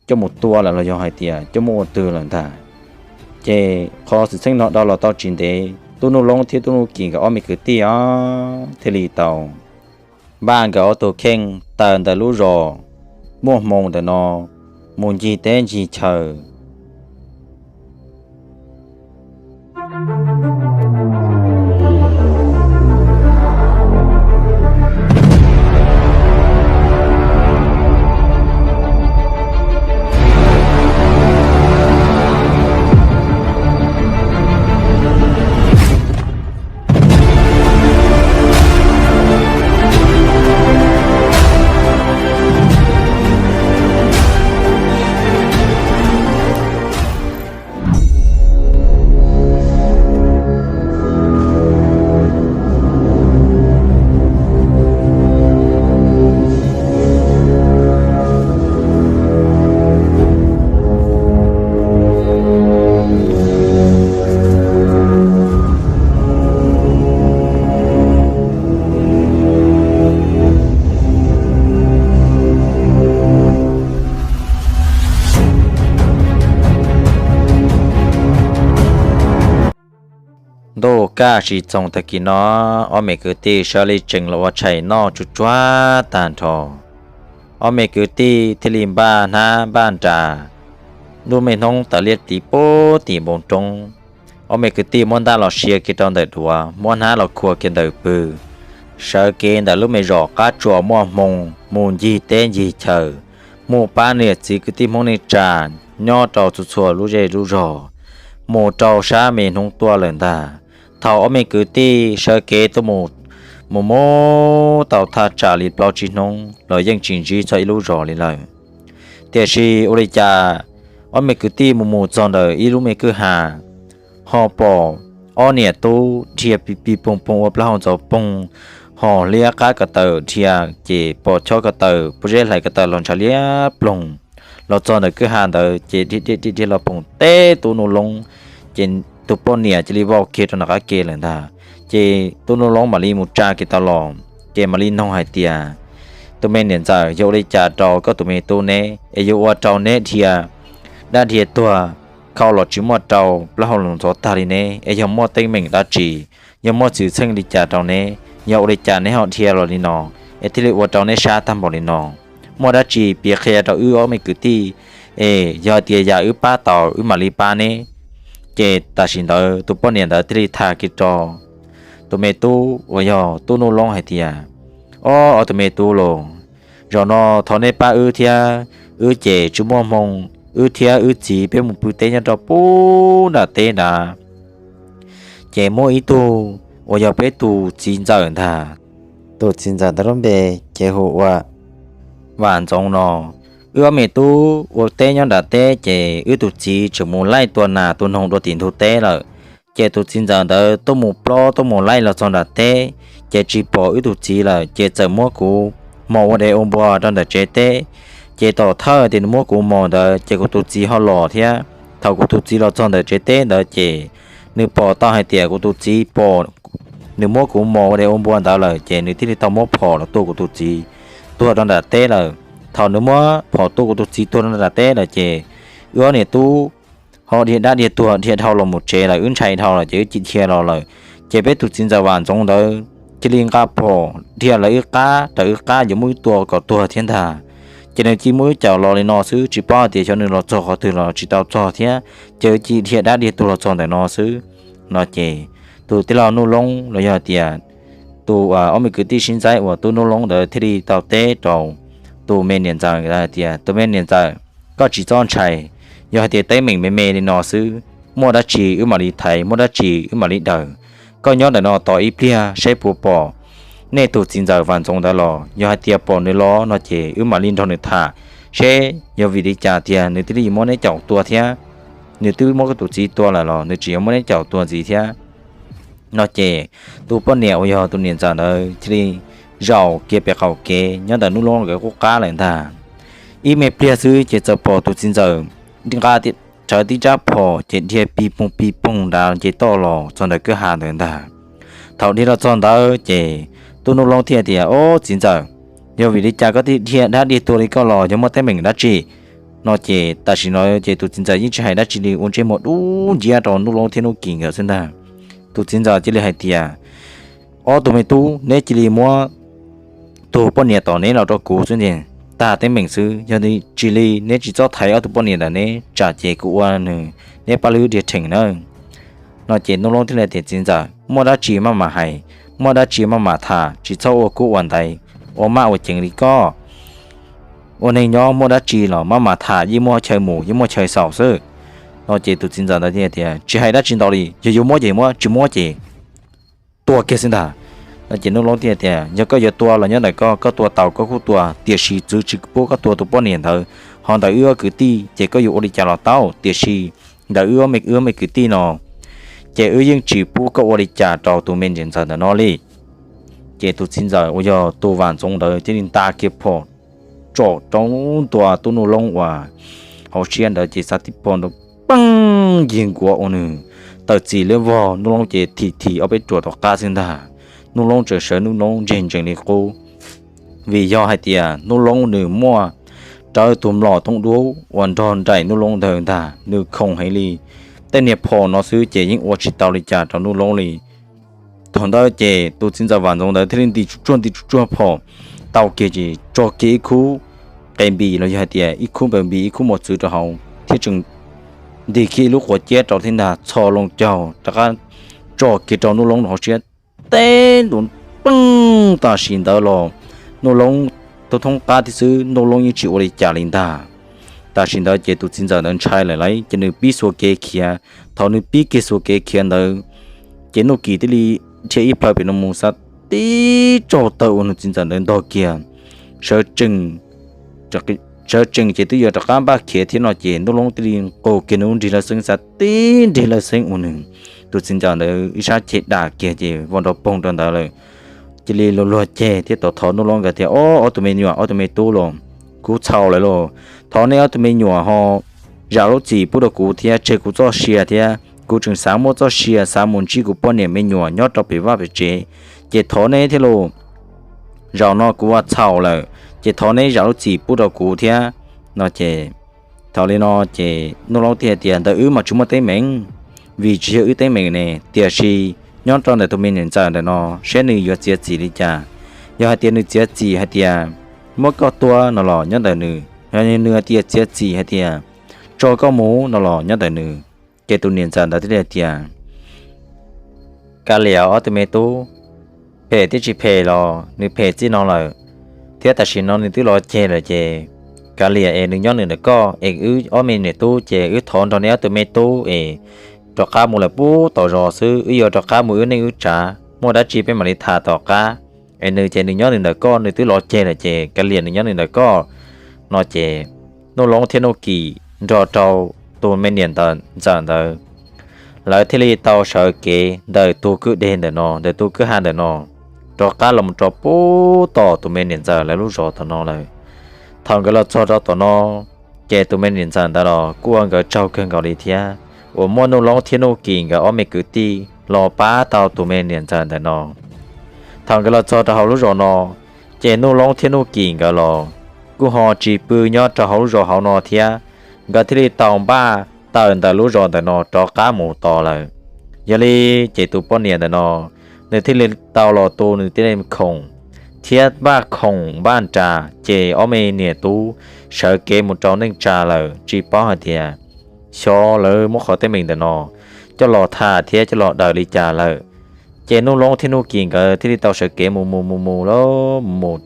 coj mus tua lawm los yog hais tias coj muab ua twg lawm ntag. Ces qhov xwm txheej no dhau los tau tsis ntev, tub Nuj Loob thiab tub Nuj Kim nkawd ob me kwv tij os thiaj li tau npaj nkawd ob tug kheej tawm ntawm lub zos Muaj Hmoo ntawm no mus ncig teb ncig chaw. Ntuj kaj tsis txoos tag kis no, ob me kwv tij sawv li tsees los ua tshais noj tsuj tsuag tag nrho. Ob me kwv tij thiaj li npaj hnab npaj nra, lub me hnub tawm liab tiv pub tim npoo roob. Ob me kwv tij muab ntaj los sia kiag rau ntawm duav, muab hnab los khua kiag ntawm pwg, sawv kev ntawm lub me zos qab tsuas Muaj Hmoo mus ncig teb ncig chaw, mus pab niam txiv kwv tij Hmoob neej tsa nyob rau txhua txhua lub zej lub zog, mus rau sab me hnub tuaj lawm ntag. Thaum ob me kwv tij sawv kev tuaj mus mus tau thaj tsam li plaub tsib hnub los yeej tsis ntsib txog ib lub zos li lawm. Tiam sis ua li cas ob me kwv tij mus mus txog ntawm ib lub me kwj ha, ho pom ob niam tub dhia pis pis poog poog ua plaub hau ntxhov poog, ho liab qab ko taw dhia, ces pom chob ko taw pob zeb hlais ko taw los ntshav liab ploog. Los txog ntawm kwj ha ntawd ces dhia dhia dhia los poog teb tub Nuj Loob, ces tus poj niam cia li vau kiag rau nram qab ke lawm ntag. Ces tub Nuj Loob mam li mus tsa kiag tau los, ces mam li noog hais tias, tus me niam ntxawm, yog ua li cas rau koj tus me tub neb es yuav ua rau neb dhia dab dhia tuag, khau los tsis muaj rau, plaub hau los ntxhov tag li ne, es yog muaj teeb meem dab tsi, yog muaj xwm txheej li cas rau neb, yog ua li cas neb ho dhia los li no, es thiaj li ua rau neb sab tag npaum li no. Muaj dab tsi piav qhia rau wb ob me kwv tij, es yog hais tias yam wb pab tau wb mam li pab neb. Ces tam sim ntawd tus poj niam ntawd thiaj li tham kiag rau tus me tub uas yog tub Nuj Loob hais tias, ob, ob tug me tub los, zaum no thov neb pab wb thiab, wb ces tsis muaj hmoo, wb thiab wb txiv peb mus pw teb nyob rau pub nram teb nrad. Ces muaj ib tug uas yog peb tus txiv ntxawm ntag, tus txiv ntxawm ntawd lub npe ces hu ua Vam Ntxoov no. Wb ob me tub ua teb nyob nram teb ces wb tus txiv tseem mus laij tua nas tua noog dua tim ntug teb lawm. Ces tus txiv ntxawm ntawd tuaj mus plob tuaj mus laij los txog nram teb, ces tsis pom wb tus txiv lawm, ces txawm muab kuv mos ua dev ua npua rau ntawm tsev teb. Ces tom thawj tias nws muab kuv mos ntawd ces kuv tus txiv ho los thiab. Thaum kuv tus txiv los txog ntawm tsev teb ntawd ces nws pom tau hais tias kuv tus txiv pom nws muab kuv mos ua dev ua npua ntawd lawm ces nws thiaj li tau muab phom los tua kuv tus txiv tuag rau nram teb lawm. Thaum nws muab phom tua kuv tus txiv tuag rau nram teb lawm ces wb ob niam tub ho dhia dab dhia tuag dhia dhau los mus tsev lawm, wb ntshai dhau lawm ces wb cia dhia los lawm. Ces peb tus txiv ntxawm Vam Ntxoov ntawd cia li nqa phom dhia lawv wb qab, raws wb qab yuav muab wb tua kom tuag thiab ntag. Ces nws cia muab wb caum los li no xwb, tsis paub hais tias xyov nws los txog qhov twg los tsis tau txog thiab, ces wb cia dhia dab dhia tuag los txog ntawm no xwb. No ces tus tij laug Nuj Loob los yog tias tus ob me kwv tij sib ntxaib uas tub Nuj Loob ntawd thiaj li tau teb rau tus me niam ntxawm hais tias, tus me niam ntxawm, koj tsis txhob ntshai, yog hais tias teeb meem me me li no xwb, muaj dab tsi wb mam li thaiv, muaj dab tsi wb mam li daws. Koj nyob ntawm no tos ib pliag saib puas pom nej tus txiv ntxawm Vam Ntxoov ntawd los, yog hais tias pom nws los no ces wb mam li nrog nws tham seb yog vim li cas tiag nws thiaj li muab neb caum tua thiab. Nws twb muab koj tus txiv tua lawm los nws tseem yuav muab neb caum tua ntxiv thiab. No ces tus poj niam uas yog tus niam ntxawm ntawd thiaj li zaum kiag pem qaum kev nyob ntawm Nuj Loob nkawd qub qab lawm ntag. Ib me pliag xwb ces txawm pom tus txiv ntxawm nqa rawv tib rab phom ces dhia pig poog pig poog nrad ces toj los txog ntawm kwj ha ntawd ntag. Thaum dhia los txog ntawd ces tub Nuj Loob thiaj tias, Ob, txiv ntxawm, yog vim li cas koj thiaj dhia dab dhia tuag li koj los, yog muaj teeb meem dab tsi? No ces tam sim no ces tus txiv ntxawm yeej tsis hais dab tsi li, ua ntsej muag dub nciab rau Nuj Loob thiab Nuj Kim nkawd xwb ntag. Tus txiv ntxawm cia li hais tias, Ob tug me tub, neb cia li muab tus poj niam tom neb los rau kuv xwb ntag, tag teeb meem xwb. Yog tsis li neb tsis txhob thaiv ob tug poj niam ntawm neb, tsam ces kuv ua nws neb pab lwb dhia rheem nawb. No ces Nuj Loob thiaj li tias, Txiv ntxawm, muaj dab tsi maj mam hais, muaj dab tsi maj mam tham, tsis txhob ua kub ua ntaiv, ua maj ua ceev li koj. Ua neeg nyob muaj dab tsi los maj mam tham, yeej muaj chaw mus yeej muaj chaw xaus xwb. No ces tus txiv ntxawm ntawd thiaj tias, Tsis hais dab tsi ntau li, yog yuav muab ces muab, tsis muab ces tua kiag xwb ntag. No ces Nuj Loob thiaj tias, Yog koj yuav tua los nyob ntawm koj, koj tua tau koj kuj tua, tiam sis txwv tsis pub koj tua tus poj niam ntawd, ho ntawm wb ob kwv tij ces koj yuav ua li cas los tau, tiam sis ntawm wb ob me kwv tij no ces wb yeej tsis pub koj ua li cas rau tus me niam ntxawm ntawm no li. Ces tus txiv ntxawm uas yog tus Vam Ntxoov ntawd thiaj li nta kiag phom tsom rau ntua tub Nuj Loob uas hauv siab ntawd ces xav tib phom nrov peej yig nkuav ua nws tawm txim liab vog, Nuj Loob ces thim thim ob peb ruam tom qab xwb ntag. Nuj Loob tseem sawv, Nuj Loob ntseg ntsees li qub, vim yog hais tias Nuj Loob nws muaj rawv tus mlom tooj dub uas nrog nraim Nuj Loob ntawd ntag, nws khoom heev li. Tej niag phom no xwb ces yeej ua tsis tau li cas rau Nuj Loob li. Thaum ntawd ces tus txiv ntxawm Vam Ntxoov ntawd thiaj li nti tsuj tsuag nti tsuj tsuag phom tau kiag ces tso kiag ib khub qe npis los yog hais tias ib khub npaws npis ib khub mos txwv rau hauv thiab tseem nti kiag ib lub quav ciab rau thiab ntag, txho loo caug rov qab tso kiag rau Nuj Loob hauv siab teb ntua peej. Tam sim ntawd los Nuj Loob thoob thoob qab thiab xwb, Nuj Loob yeej tsis ua li cas li ntag. Tam sim ntawd ces tus txiv ntxawm ntawd ntshai lawm lauj, ces nws pib xuas kev khiav. Thaum nws pib kiag xuas kev khiav ntawd ces Nuj Kim thiaj li dhia ib plhaw pem no mus xav tib tsaug taw ua nws txiv ntxawm ntawd ntog kiag. Sawv tsees, sawv tsees ces twb yuav rov qab npaj khiav thiab no ces Nuj Loob thiaj li nqus kiag nws lub nrig lawj xeeb xav tib nrig lawj xeeb ua nws tus txiv ntxawm ntawd ib sab ceg dam kiag ces vau nrov poog rau ntawd lawm. Cia li luag luag ceg thiab tau thov Nuj Loob nkawd tias, Ob, ob tug me nyuam, ob tug me tub los, kuv txhaum lawm los, thov nej ob tug me nyuam ho zam lub txim pub rau kuv thiab tseg kuv txoj sia thiab, kuv tseem xav muaj txoj sia xav mus ntsib kuv poj niam me nyuam nyob rau pem vaj pem tsev, ces thov nej thiab los, zaum no kuv ua txhaum lawm, ces thov nej zam lub txim pub rau kuv thiab. No ces thaum li no ces Nuj Loob thiaj tias, Ntawm wb mas tsis muaj teeb meem, vim tsis yog wb teeb meem ne, tiam sis nyob rau ntawm tus me niam ntxawm ntawm no saib nws yuav txiav txim li cas. Yog hais tias nws txiav txim hais tias muab koj tua no los nyob ntawm nws, yog nws hais tias txiav txim hais tias tso koj mus no los nyob ntawm nws. Ces tus niam ntxawm ntawd thiaj li hais tias, Kav liam ob tug me tub, phem thiab tsis phem los nws phem txij no lawm, thiab tam sim no nws twb los ceg lawm ces kav liam es nws nyob nws ntawm koj, es wb ob me niam tub ces wb thov nrog nej ob tug me tub es rov qab mus lawm puag tom zos xwb, wb yuav rov qab mus wb neej wb tsav, muaj dab tsi peb mam li tham tom qab. Es nws ces nws nyob nws ntawm koj, nws twb los ceg lawm ces kav liam nws nyob nws ntawm koj. No ces Nuj Loob thiab Nuj Kim nrog rau tus me niam ntxawm ntawd, lawv thiaj li tau sawv kev ntawm tus kwj deg ntawm no, ntawm tus kwj ha ntawm no, rov qab los mus rau pub tom tus me niam ntxawm lawv lub zos tom no lawm. Thaum nkawd los txog rau tom no, ces tus me niam ntxawm ntawd los kuj ua nkawd tsaug kawg nkaus li thiab, uas muaj Nuj Loob thiab Nuj Kim nkawd ob me kwv tij los pab tau tus me niam ntxawm ntawm no. Thaum nkawd los txog rau hauv lub zos no, ces Nuj Loob thiab Nuj Kim nkawd los kuj ho tsis pw nyob rau hauv lub zos hauv no thiab, nkawd thiaj li tau npaj tawm ntawm lub zos ntawm no rov qab mus tod lawm. Yog li ces tus poj niam ntawm no, nws thiaj li tau los tu nws tej khoom thiab npaj khoom npaj nra, ces ob me niam tub sawv kev mus rau neej tsa lawm, tsis paub hais tias xyov lawv muab qhov teeb meem ntawm no coj los tham thiab coj los daws li cas lawm. Ces Nuj Loob thiab Nuj Kim nkawd thiaj li tau sawv kev mus mus mus mus los mus mus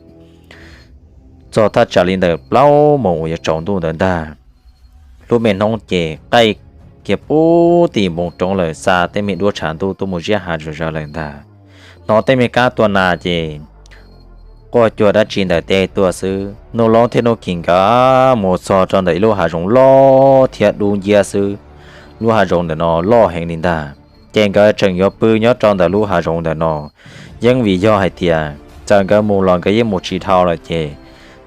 txog thaj tsam li ntawm plaub moos uas yuav tsaus ntuj ntawd ntag. Lub me hnub ces qaij kiag pub tim npoo roob lawm, xa tej me duab tshav ntuj tuaj mus ziab hav zom zaws lawm ntag. Hnov tej me kab tua nas ces quaj cuag dab tsi ntawm tej tuaj xwb. Nuj Loob thiab Nuj Kim nkawd mus txog rau ntawm ib lub hav zoov loj thiab dub nciab xwb. Lub hav zoov ntawm no loj heev li ntag. Ces nkawd tseem yuav pw nyob rau ntawm lub hav zoov ntawm no, yeej vim yog hais tias txawm nkawd mus los nkawd yeej mus tsis dhau lawm ces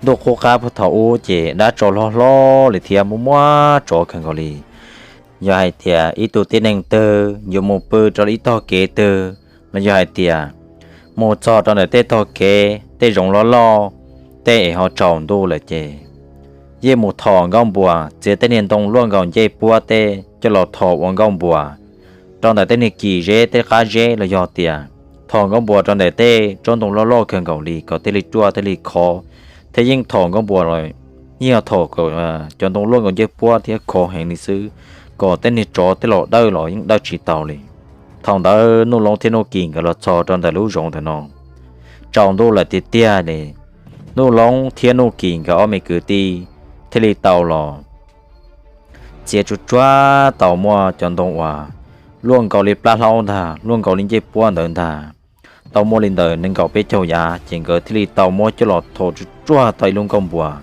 ntuj qub qab puag thaum ub ces dab tsov hlob hlob li thiab muaj muaj tsov kawg nkaus li. Yog hais tias ib tug tib neeg twg yuav mus pw rau ib tog kev twg, los yog hais tias mus txog rau ntawm tej tog kev tej zoov loj loj, tej es ho tsaus ntuj lawm ces yeej mus thom nkauj npuas, txiav tej niag ntoo luaj nkaus ncej puab tej coj los thom ua nkauj npuas rau ntawm tej niag kis zeb tej qab zeb, los yog tias thom nkauj npuas rau ntawm tej tsob ntoo loj loj kawg nkaus li kom thiaj li ruaj thiaj li khov, thiab yeej thom nkauj npuas los yeej yog thom cov ntoo luaj nkaus ncej puab thiab khov heev li xwb, kom tej niag tsov tej los dawj los yeej dawj tsis tau li. Thaum ntawd Nuj Loob thiab Nuj Kim nkawd los txog rau ntawm lub zoov ntawm no, tsaus ntuj lawm tiag tiag li. Nuj Loob thiab Nuj Kim nkawd ob me kwv tij thiaj li tau los txiav tsuj tsuag tau muaj cov ntoo uas luaj nkaus li plab hlaub ntag, luaj nkaus li ncej puab ntawd ntag. Tau muaj li ntawd nees nkaum peb caug yav ces nkawd thiaj li tau muab coj los thom tsuj tsuag tau ib lub nkauj npuas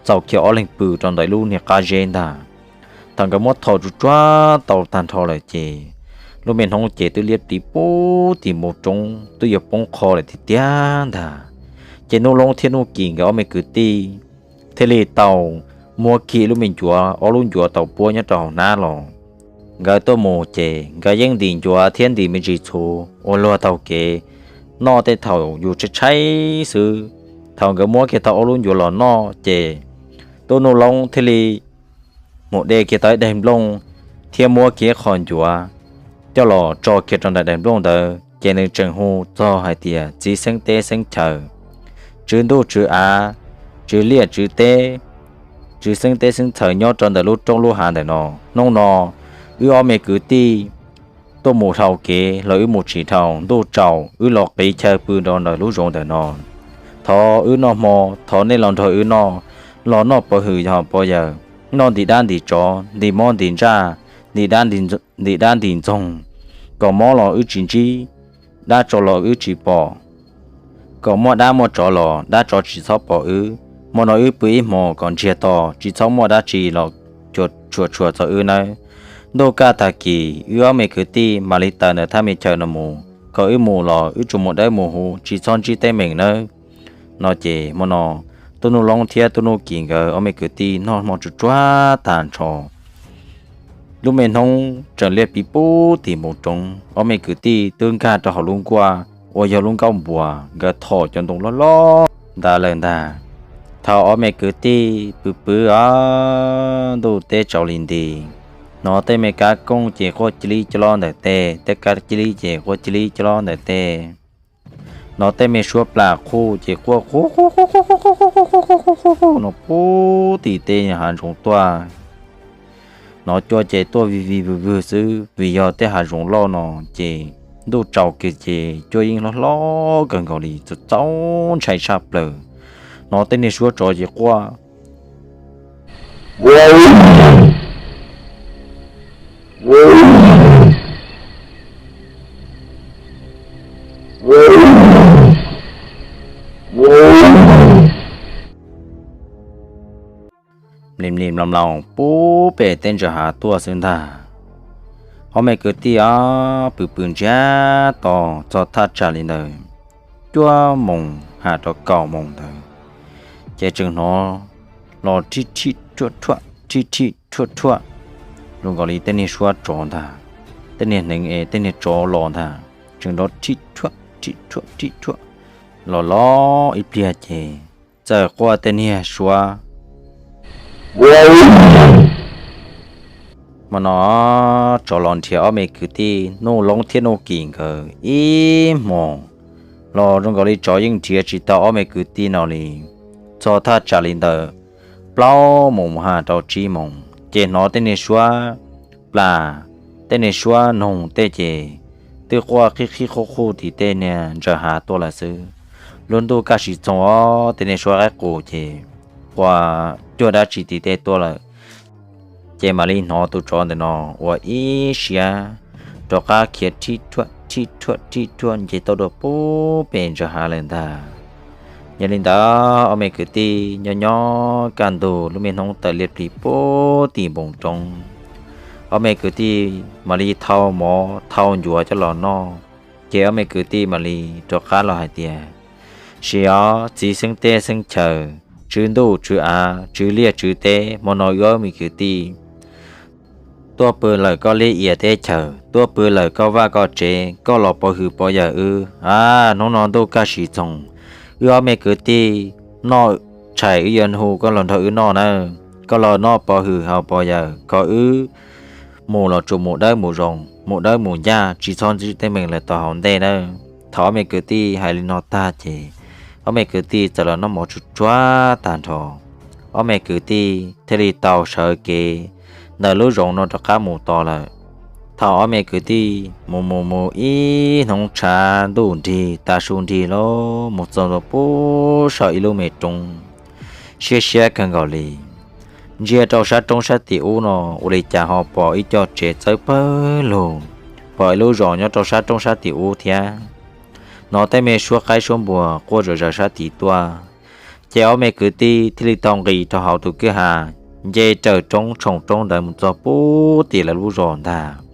txaus kiag ob leeg pw rau ntawm ib lub niag qab zeb ntag. Thaum nkawd muab thom tsuj tsuag tau tag nrho lawm ces lub me hnub ces twb liab pliv pub tim npoo roob twb yuav poob qho lawm tiag tiag ntag. Ces Nuj Loob thiab Nuj Kim nkawd ob me kwv tij thiaj li tau muab kiag lub me ncuav, ob lub ncuav tau puab nyob rau hauv hnab los nkawd tuaj mus ces nkawd yeej ntim ncuav thiab ntim me ntsis txhuv ua luag taug kev noj tej thaum yus tshaib tshaib xwb. Thaum nkawd muab kiag tau ob lub ncuav los noj ces tub Nuj Loob thiaj li mus de kiag tau ib daim nplooj thiab muab kiag qho ncuav coj los tso kiag rau ntawm daim nplooj ntawd ces nws tseem hu txog hais tias, Txiv xeeb teb xeeb chaw, tswv ntuj tswv av, tswv liaj tswv teb, tswv xeeb teb xeeb chaw nyob rau ntawm lub roob lub hav ntawm no, hnub no wb ob me kwv tij tuaj mus dhau kev los wb mus tsis dhau, ntuj tsaus wb los qiv chaw pw rau ntawm lub zoov ntawm no. Thov wb noj hmo, thov nej los nrog wb noj, los noj pov hwm yog pov yawm, noj ntim dab ntim tsov, ntim mob ntim ntsaj, ntim dab ntim ntxoog, kom mob los wb tsis ntsib, dab tsov los wb tsis pom, kom muaj dab muaj tsov los dab tsov tsis txhob pom wb. Hmo no wb pw ib hmos kom ntsiag to, tsis txhob muaj dab tsi los tshua tshua txog wb nawb. Ntuj kaj tag kis wb ob me kwv tij mam li tawm ntawm thaj me chaw no mus, kom wb mus los wb tsuas mus dawb mus huv, tsis txhob ntsib teeb meem nawb. No ces hmo no tub Nuj Loob thiab tub Nuj Kim nkawd ob me kwv tij noj hmo tsuj tsuag tag nrho. Lub me hnub tseem liaj pliv pub tim npoo roob, ob me kwv tij twb nkag rau hauv lub nkuaj uas yog lub nkauj npuas nkawd thom cov ntoo loj loj ntawd lawm ntag. Thaum ob me kwv tij pw pw os, ntuj teb tsaus li nti, hnov tej me kab kooj ces quaj cia li cov loj ntawm tej, tej kab cia li ces quaj cia li cov loj ntawm tej. Hnov tej me suab plas qhuj ces quaj qhuj qhuj qhuj qhuj qhuj qhuj qhuj no pub tim tej hav zoov tuaj. Hnov cua ces tuaj vij vij vwg vwg xwb, vim yog tej hav zoov loj no ces ntuj tsaus kiag ces cua yeej hlob hlob kawg nkaus li, txaus txaus ntshai tshaj plaws. Hnov tej niag suab tsov ces quaj mlim mlim mloos mloos pub pem tej ntsa hav tuaj xwb ntag. Ob me kwv tij os, pw pw ntsiag to txog thaj tsam li ntawd, cuaj moos has rau kaum moos ntawd, ces tseem hnov los rhij rhij rhuaj rhuaj, rhij rhij rhuaj rhuaj, zoo nkaus li tej niag suab tsov ntag, tej niag hneev es tej niag tsov los ntag, tseem nrov rhij rhuaj rhij rhuaj rhij rhuaj los los ib pliag ces txawm quaj tej niag suab Hmo no tsov los nrhiav ob me kwv tij Nuj Loob thiab Nuj Kim nkawd ib hmos los zoo nkaus li tsov yeej nrhiav tsis tau ob me kwv tij no li. Txog thaj tsam li ntawm plaub moos ha rau tsib moos ces hnov tej niag suab plas, tej niag suab noog tej ces twb quaj qhib qhib qhuj qhuj tim tej niag ntsaws hav tuaj lawm xwb. Lub ntuj kaj siv txoog os, tej niag suab qaib qus ces quaj cuag dab tsi tim tej tuaj lawm. Ces mam li hnov tus tsov ntawm no ua ib siab rov qab khiav rhij rhuaj rhij rhuaj rhij rhuaj nce tau dua pub pem ntsaws hav lawm ntag. Yog li ntawd ob me kwv tij nyob nyob kaj ntug lub me hnub tawm liab plig pub tim npoo roob, ob me kwv tij mam li thau mov thau ncuav coj los noj. Ces ob me kwv tij mam li rov qab los hais tias, Sim os txiv xeeb teb xeeb chaw, tswv ntuj tswv av, tswv liaj tswv teb, hmo no wb ob me kwv tij tuaj pw lawm koj liaj ia teb chaws, tuaj pw lawm koj vaj koj tsev, koj los pov hwm pov yawm wb. A, hnub no ntuj kaj siv txoog, wb ob me kwv tij noj tshais wb yuav hu koj los nrog wb noj nawb. Koj los noj pov hwm haus pov yawm kom wb mus los tsuas mus dawb mus zoo, mus dawb mus ncaj, tsis txhob ntsib teeb meem lawm tom hauv ntej nawb. Thaum ob me kwv tij hais li no tag ces ob me kwv tij txawm los noj mov tsuag tsuag tag nrho. Ob me kwv tij thiaj li tau sawv kev ntawm lub zoov no rov qab mus tos lawm. Thaum ob me kwv tij mus mus mus ib hnub tshav ntuj nrig tav su nrig los mus txog ntua pub saum ib lub me roob siab siab kawg nkaus li. Ntsia rau sab roob sab tim ub no ua li cas ho pom ib co tsev txawb pawg lug, pom ib lub zos nyob rau sab roob sab tim ub thiab. Hnov tej me suab qaib suab npua quaj zom zaws sab tid tuaj, ces ob me kwv tij thiaj li tau nqis rau hauv tus kwj ha, nce raws roob tshoom roob ntawd mus txog pub tim lawv lub zos ntag.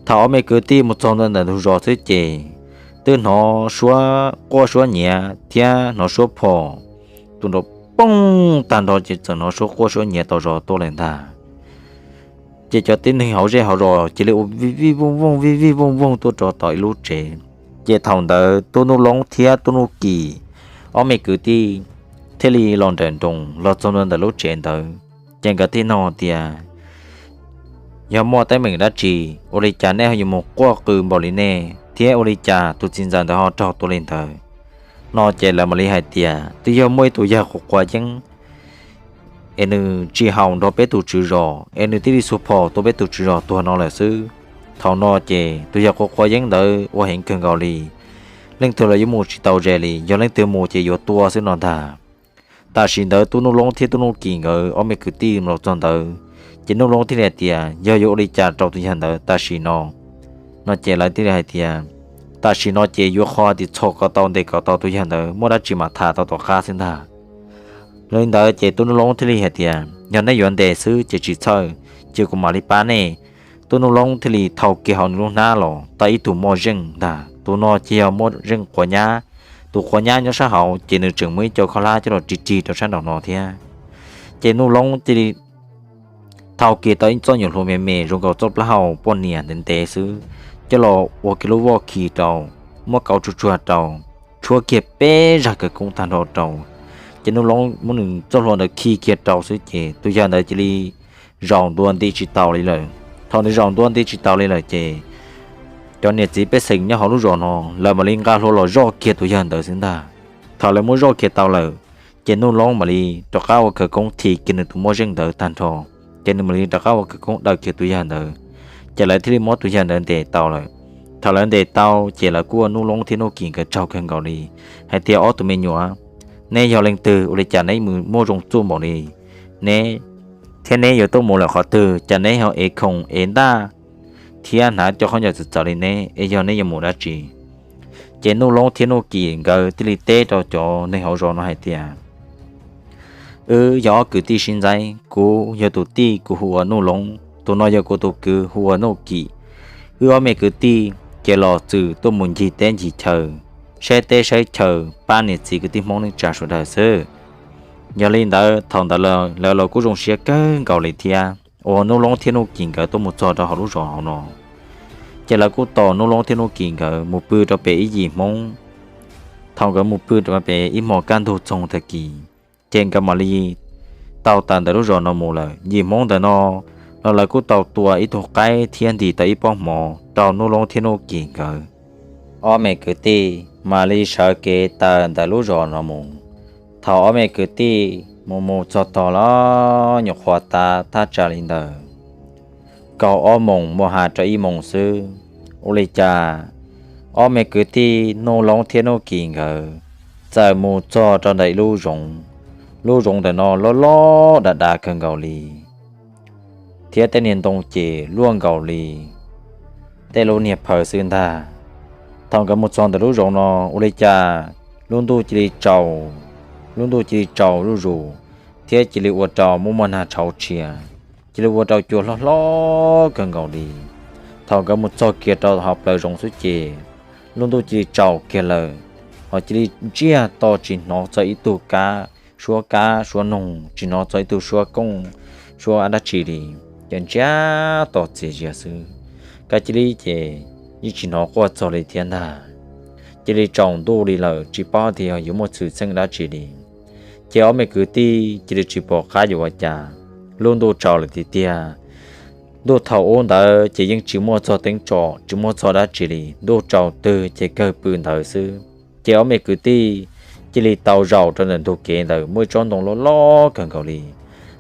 Thaum ob me kwv tij mus txog ntua ntawm ntug zos xwb ces twb hnov suab quaj suab nyiav thiab hnov suab phom, tus nrov pooj tag nrho ces txawm hnov suab quaj suab nyiav tau zos tuaj lawm ntag. Ces cov tib neeg hauv zej hauv zos cia li ua vij vij vooj vooj vij vij vooj vooj tuaj rau tom ib lub tsev. Ces thaum ntawd Tub Nuj Loob thiab Tub Nuj Kim ob me kwv tij thiaj li los nrawm nroos los txog ntua ntawm lub tsev ntawd, ces nkawd thiaj nug tias, Yog muaj teeb meem dab tsi, ua li cas nej ho yuav mus quaj qw npaum li nej thiab ua li cas tus txiv ntxawm ntawd ho raug tua li ntawd? No ces lawv mam li hais tias, Twb yog muaj ib tug yawg quav quav yeeb es nws tsis haum nrog peb tus tswv zos es nws thiaj li xuas phom tua peb tus tswv zos tuag no lawm xwb. Thaum no ces tus yawg quav quav yeeb ntawd ua heev kawg nkaus li, leej twg los yuav mus tsis tau ze li, yog leej twg mus ces yuav tua xwb no ntag. Tam sim ntawd Tub Nuj Loob thiab Tub Nuj Kim nkawd ob me kwv tij los txog ntawd, ces Nuj Loob thiaj li hais tias, Yog yuav ua li cas rau tus yawg ntawd tam sim no? No ces lawv thiaj li hais tias, Tam sim no ces yuav qhov tias txhom kom tau ntes kom tau tus yawg ntawd, muaj dab tsi mam tham tau tom qab xwb ntag. Li ntawd ces Tub Nuj Loob thiaj li hais tias, Yog nej yuav ntes xwb ces tsis txhawj, ces kuv mam li pab nej. Tub Nuj Loob thiaj li thau kiag hauv nws lub hnab los tau ib tug moj zeej ntag. Tus no ces yog moj zeej quav nyab. Tus quav nyab nyob sab hauv ces nws tseem muaj ib co khaub hlab coj los rig rig rau sab nraum no thiab. Ces Nuj Loob thiaj li thau kiag tau ib txoj nyuam hlua me me zoo nkaus txoj plaub hau poj niam ntev ntev xwb, coj los ua kiag lub voj khi rau, muab kauv tsuag tsuag rau, tshuab kiag peb zaj khawv koob tag nrho rau. Ces Nuj Loob muab nws txoj hlua ntawd khi kiag rau xwb ces tus yawg ntawd cia li zaum ntua nti tsis taus li lawm. Thaum nws zaum ntua nti tsis taus li lawm ces cov niam txiv pej xeem nyob hauv lub zos no lawv mam li nqa hlua los zoj kiag tus yawg ntawd xwb ntag. Thaum lawv muab zoj kiag tau lawm, ces Nuj Loob mam li rov qab ua khawv koob thim kiag nws tus moj zeej ntawd tag nrho, ces nws mam li rov qab ua khawv koob daws kiag tus yawg ntawd, ces lawv thiaj li muab tus yawg ntawd ntes tau lawm. Thaum lawv ntes tau ces lawv kuj ua Nuj Loob thiab Nuj Kim nkawd tsaug kawg nkaus li, hais tias, Ob tug me nyuam, neb yog leej twg, ua li cas neb mus muaj zoo txuj npaum li? Neb thiab neb yuav tuaj mus lawm qhov twg, cas neb ho ev khoom ev ntaj thiab hnav cov khaub ncaws txawv txawv li neb, es yog neb yuav mus dab tsi? Ces Nuj Loob thiab Nuj Kim nkawd thiaj li teb rau cov neeg hauv zos no hais tias, Wb yog ob kwv tij sib ntxaib, kuv yog tus tij kuv hu ua Nuj Loob, tus no yog kuv tus kwv hu ua Nuj Kim. Wb ob me kwv tij ces los txwm tuaj mus ncig teb ncig chaw, saib teb saib chaw pab niam txiv kwv tij Hmoob neej tsa sawv daws xwb. Yog li ntawd thaum ntawd lawv los kuj zoo siab kawg nkaus li thiab uas Nuj Loob thiab Nuj Kim nkawd tuaj mus txog rau hauv lub zos hauv no, ces lawv kuj tos Nuj Loob thiab Nuj Kim nkawd mus pw rau pem ib yim Hmoob. Thaum nkawd mus pw rau pem ib hmos kaj ntug txoog tag kis, ces nkawd mam li tau tawm ntawm lub zos no mus lawm. Yim Hmoob ntawm no los lawv kuj tau tua ib tug qaib thiab ntim tau ib pob hmov rau Nuj Loob thiab Nuj Kim nkawd. Ob me kwv tij mam li sawv kev tawm ntawm lub zos no mus. Thaum ob me kwv tij mus mus txog tog los nyuam qhuav tav thaj tsam li ntawd kaum ob moos muaj hais rau ib moos xwb, ua li cas ob me kwv tij Nuj Loob thiab Nuj Kim nkawd txawm mus txog rau ntawm ib lub zoov. Lub zoov ntawm no loj loj dav dav kawg nkaus li, thiab tej niag ntoo ces luaj nkaus li tej lub niag phaw xwb ntag. Thaum nkawd mus txog ntawm lub zoov no ua li cas lub ntuj cia li tsaus, lub ntuj cia li tsaus zuj zus, thiab cia li ua rau muaj muaj nag tshauv tshia, cia li ua rau cua hlob hlob kawg nkaus li. Thaum nkawd mus txog kiag rau hauv plawv zoov xwb ces lub ntuj cia li tsaus kiag lawm, ho cia li ntsiag to tsis hnov txog ib tug kab suab kab suab noog, tsis hnov txog ib tug suab kooj suab dab tsi li, ces ntsiag to txias zias xwb. Kab cia li ces yeej tsis hnov quaj txog li thiab ntag. Cia li tsaus ntuj li lawm tsis paub tias yog yuav muaj xwm txheej dab tsi li. Ces ob me kwv tij cia li tsis pom qab yuav ua cas, lub ntuj tsaus lawm tiag tiag. Ntuj thaum ub ntawd ces yeej tsis muaj txog teeb tsom tsis muaj txog dab tsi li, ntuj tsaus twg ces kawg pw ntawd xwb. Ces ob me kwv tij cia li tau zaum rau ntawm ntug kev ntawd muaj ib tsob ntoo loj loj kawg nkaus li.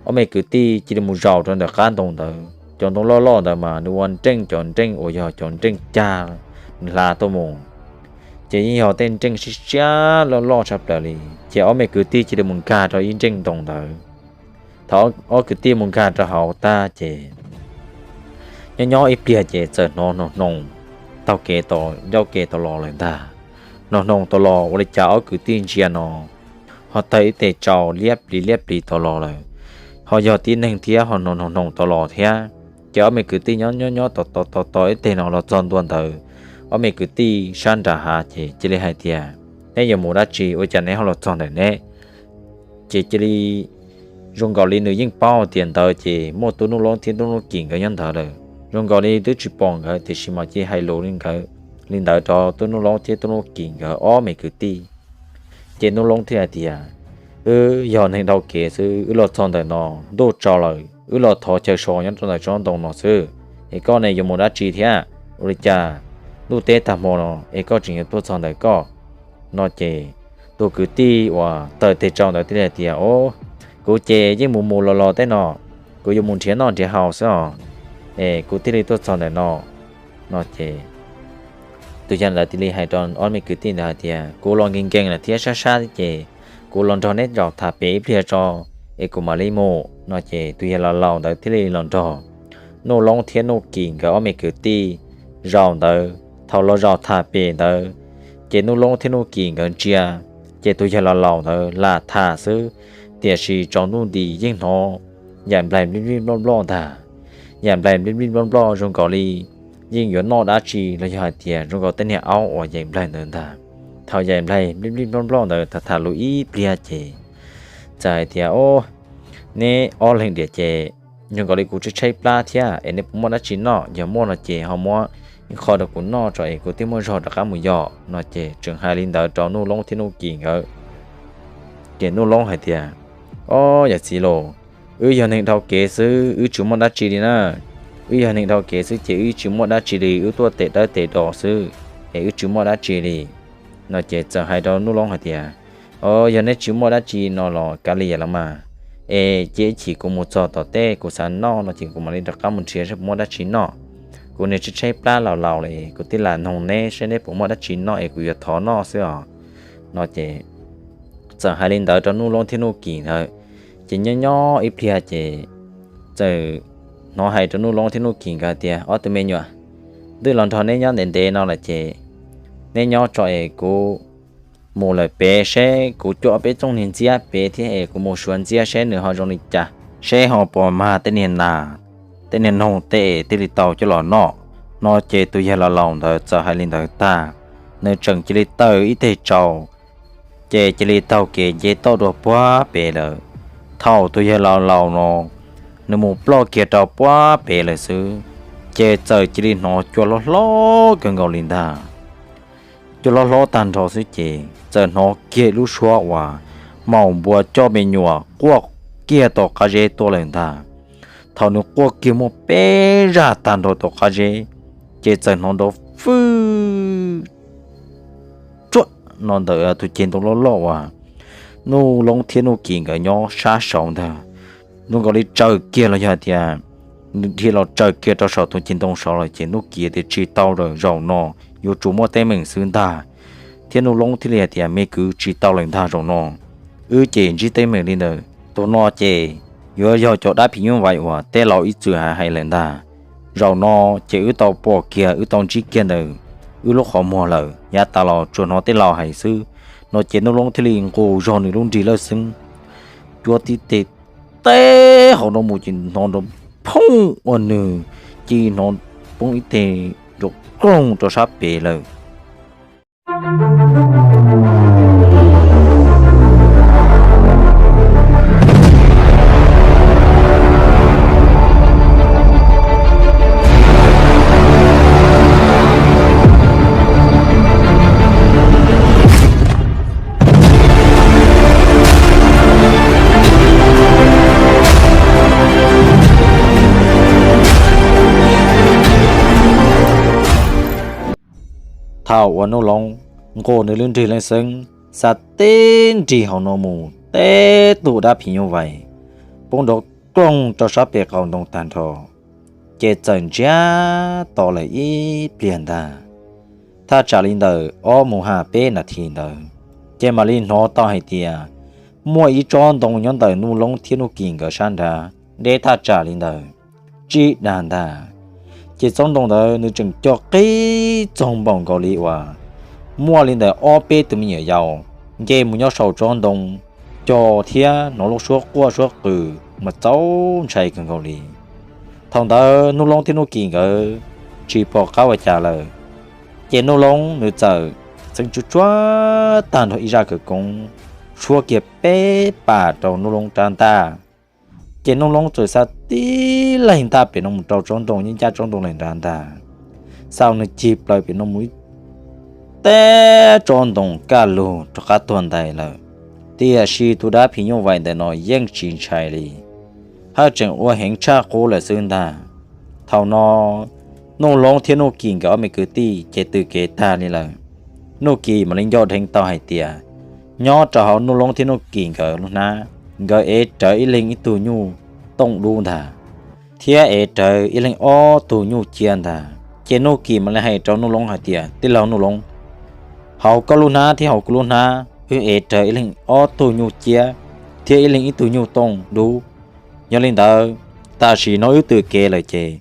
Ob me kwv tij cia li mus zaum rau ntawm qab ntoo ntawd, cov ntoo loj loj ntawd mas nws ua nreej cov nreej uas yog cov nreej cag nws hla tuaj mus, ces yeej yog tej nreej siab siab loj loj tshaj plaws li. Ces ob me kwv tij cia li mus nkag rau ib nreej ntoo ntawd. Thaum ob kwv tij mus nkag rau hauv tag ces nyob nyob ib pliag ces txawm hnov hnoos hnoos taug kev, ncauj kev tau los lawm ntag. Hnoos hnoos tau los ua li cas ob kwv tij ntsia no ho tawg ib teg tsau liab plis liab plis tau los lawm, ho yog tib neeg thiab ho hnoos hnoos tau los thiab. Ces ob me kwv tij nyob nyob nyob tos tos tos ib teg no los txog ntua ntawd ob me kwv tij sab nram hav ces cia li hais tias, neb yuav mus dab tsi ua cas neb ho los txog ntawm neb? Ces cia li zoo nkaus li nws yeej paub tias ntawd ces muaj tub Nuj Loob thiab tub Nuj Kim nkawd nyob ntawd lawm. Zoo nkaus li twb tsis pom nkawd tiam sis mas cia li hais lus li nkawd li ntawd rau tub Nuj Loob thiab tub Nuj Kim nkawd ob me kwv tij. Ces Nuj Loob thiaj hais tias, wb yog neeg dhau kev xwb, wb los txog ntawm no ntuj tsaus lawm, wb los thov chaw so nyob rau ntawm tsob ntoo no xwb, es koj ne yuav mus dab tsi thiab? Ua li cas ntuj teb tag hmo no es koj tseem yuav tuaj txog ntawm koj? No ces tus kwv tij uas tawg teg tsau ntawd thiaj li hais tias, o, kuv ces yeej mus mus los los tej no, kuv yuav mus nrhiav noj nrhiav haus xwb os, es kuv thiaj li tuaj txog ntawm no. No ces tus yawg ntawd thiaj li hais rau ob me kwv tij ntawd hais tias, kuv los nkees nkees lawm thiab sab sab ces kuv los nrog neb zaum tham pem ib pliag tso, es kuv mam li mus. No ces tus yawg laus laus ntawd thiaj li los nrog Nuj Loob thiab Nuj Kim nkawd ob me kwv tij zaum ntawd. Thaum los zaum tham pem ntawd ces Nuj Loob thiab Nuj Kim nkawd ntsia, ces tus yawg laus laus ntawd lam tham xwb, tiam sis tsaus ntuj nti yeej hnov yaim nplaig nplij nplij nploj nploj ntag. Yaim nplaig nplij nplij nploj nploj zoo nkaus li yeej yuav noj dab tsi los yog hais tias zoo nkaus tej niag aub uas yaim nplaig ntawd ntag. Thaum yaim nplaig nplij nplij nploj nploj ntawd tham tham lus ib pliag ces txawm hais tias, o, neb ob leeg diam ces zoo nkaus li kuv tshaib tshaib plab thiab es neb puas muaj dab tsi noj? Yog muaj no ces ho muab ib qho rau kuv noj tso es kuv thiaj muaj zog rov qab mus yos. No ces tseem hais li ntawd rau Nuj Loob thiab Nuj Kim nkawd. Ces Nuj Loob hais tias, o, yawm txiv laus, wb yog neeg dhau kev xwb, wb tsis muaj dab tsi li na. Wb yog neeg dhau kev xwb ces wb tsis muaj dab tsi li, wb tuaj tes dawb tes do xwb, es wb tsis muaj dab tsi li. No ces txawm hais rau Nuj Loob hais tias, o, yog neb tsis muaj dab tsi no los kav liam los mas, es cia ib chim kuv mus txog tom teb kuv xav noj no ces kuv mam li rov qab mus nrhiav saib puas muaj dab tsi noj. Kuv niag tshaib tshaib plab laus laus li, kuv thiaj lam noog neb saib neb puas muaj dab tsi noj es kuv yuav thov noj xwb os. No ces txawm hais li ntawd rau Nuj Loob thiab Nuj Kim ntawd. Ces nyob nyob ib pliag ces txawm hnov hais rau Nuj Loob thiab Nuj Kim nkawd tias, ob tug me nyuam, twb los nrog neb nyob ntev ntev no lawm ces neb nyob tso es kuv mus lawm pem seb, kuv cuab peb txooj niag ntxiab pem thiab es kuv mus suav ntxiab seb nws ho zoo li cas, seb ho puas mag tej niag nas, tej niag noog tej es thiaj li tau coj los noj. No ces tus yawg laus laus ntawd txawm hais li ntawd tag, nws tseem cia li taw ib teg tsau, ces cia li taug kev nce toj dua puag pem lawm. Thaum tus yawg laus laus no nws mus ploj kiag rau puag pem lawm xwb, ces txawm cia li hnov cua hlob hlob kawg nkaus li ntag. Cua hlob hlob tag nrho xwb ces txawm hnov kiag lub suab uas maum npua coj me nyuam quaj kiag tom qab zeb tuaj lawm ntag. Thaum nws quaj kiag muaj peb zaj tag nrho tom qab zeb, ces txawm hnov nrov fwj tsuaj no ntawm tus ceg ntoo loj loj uas Nuj Loob thiab Nuj Kim nkawd nyob sab saud ntag. Zoo nkaus li tsaws kiag los yog tias dhia los tsaws kiag rau saum tus ceg ntoo saud lawm ces Nuj Kim tias tsis tau lawm, zaum no yuav tsum muaj teeb meem xwb ntag. Thiab Nuj Loob thiaj li hais tias me kwv, tsis tau lawm ntag, zaum no wb ces ntsib teeb meem li ntawm tus no ces yuav yog cov dab phim nyuj vais uas tej laus ib txwm hais hais lawm ntag. Zaum no ces wb tau pom kiag, wb tau ntsib kiag ntawm wb lub qhov muag lawm, yav tas los tsuas hnov tej laus hais xwb. No ces Nuj Loob thiaj li nqus zog nws lub nrig lawj xeeb, cuab tib teg teb hauv no mus ces hnov nrov phooj ua nws, cia li hnov poob ib teg nrov koog rau sab pem lawm. Thaum uas Nuj Loob nqus nws lub nrig lawj xeeb, xa tib nrig hauv no mus, teb tus dab phim nyuj vais poob nrov koog rau sab pem qaum ntoo tag nrho, ces txawm ntsiag to lawm ib pliag ntag. Thaj tsam li ntawm ob mus has peb nas this ntawd, ces mam li hnov tau hais tias muaj ib tsob ntoo nyob ntawm Nuj Loob thiab Nuj Kim nkawd sab nrad, deb thaj tsam li ntawm tsib dag ntag. Ces tsob ntoo ntawd nws tseem co qib txoog npaum nkaus li uas muaj li ntawm ob peb tus me nyuam yaus nce mus nyob saum tsob ntoo, co thiab hnov lub suab quaj suab qw mas txaus ntshai kawg nkaus li. Thaum ntawd Nuj Loob thiab Nuj Kim nkawd tsis pom qab ua cas lawm, ces Nuj Loob nws txawm txeeb tsuj tsuag tag nrho ib zaj khawv koob, tshuab kiag peb pas rau Nuj Loob rab ntaj. Ces Nuj Loob txawm xa tib leeg ntaj pem no mus rau tsob ntoo, yeej ncaj tsob ntoo leeg nrad ntag. Xa nws cig plaws pem no mus ib teb tsob ntoo kaj lug rov qab tuag ntais lawm. Tiam sis tus dab phim nyuj vais ntawm no yeej tsis ntshai li, haj tseem ua heev tshaj qub lawm xwb ntag. Thaum no Nuj Loob thiab Nuj Kim nkawd ob me kwv tij ces tws kev tag li lawm. Nuj Kim mam li nco dheev tau hais tias nyob rau hauv Nuj Loob thiab Nuj Kim nkawd lub hnab, nkawd ev rawv ib leeg ib tug nyuj tooj dub ntag, thiab ev rawv ib leeg ob tug nyuj ciab ntag. Ces Nuj Kim mam li hais rau Nuj Loob hais tias, tij laug Nuj Loob, hauv koj lub hnab thiab hauv kuv lub hnab wb ev rawv ib leeg ob tug nyuj ciab thiab ib leeg ib tug nyuj tooj dub. Yog li ntawd, tam sim no wb tws kev lawm ces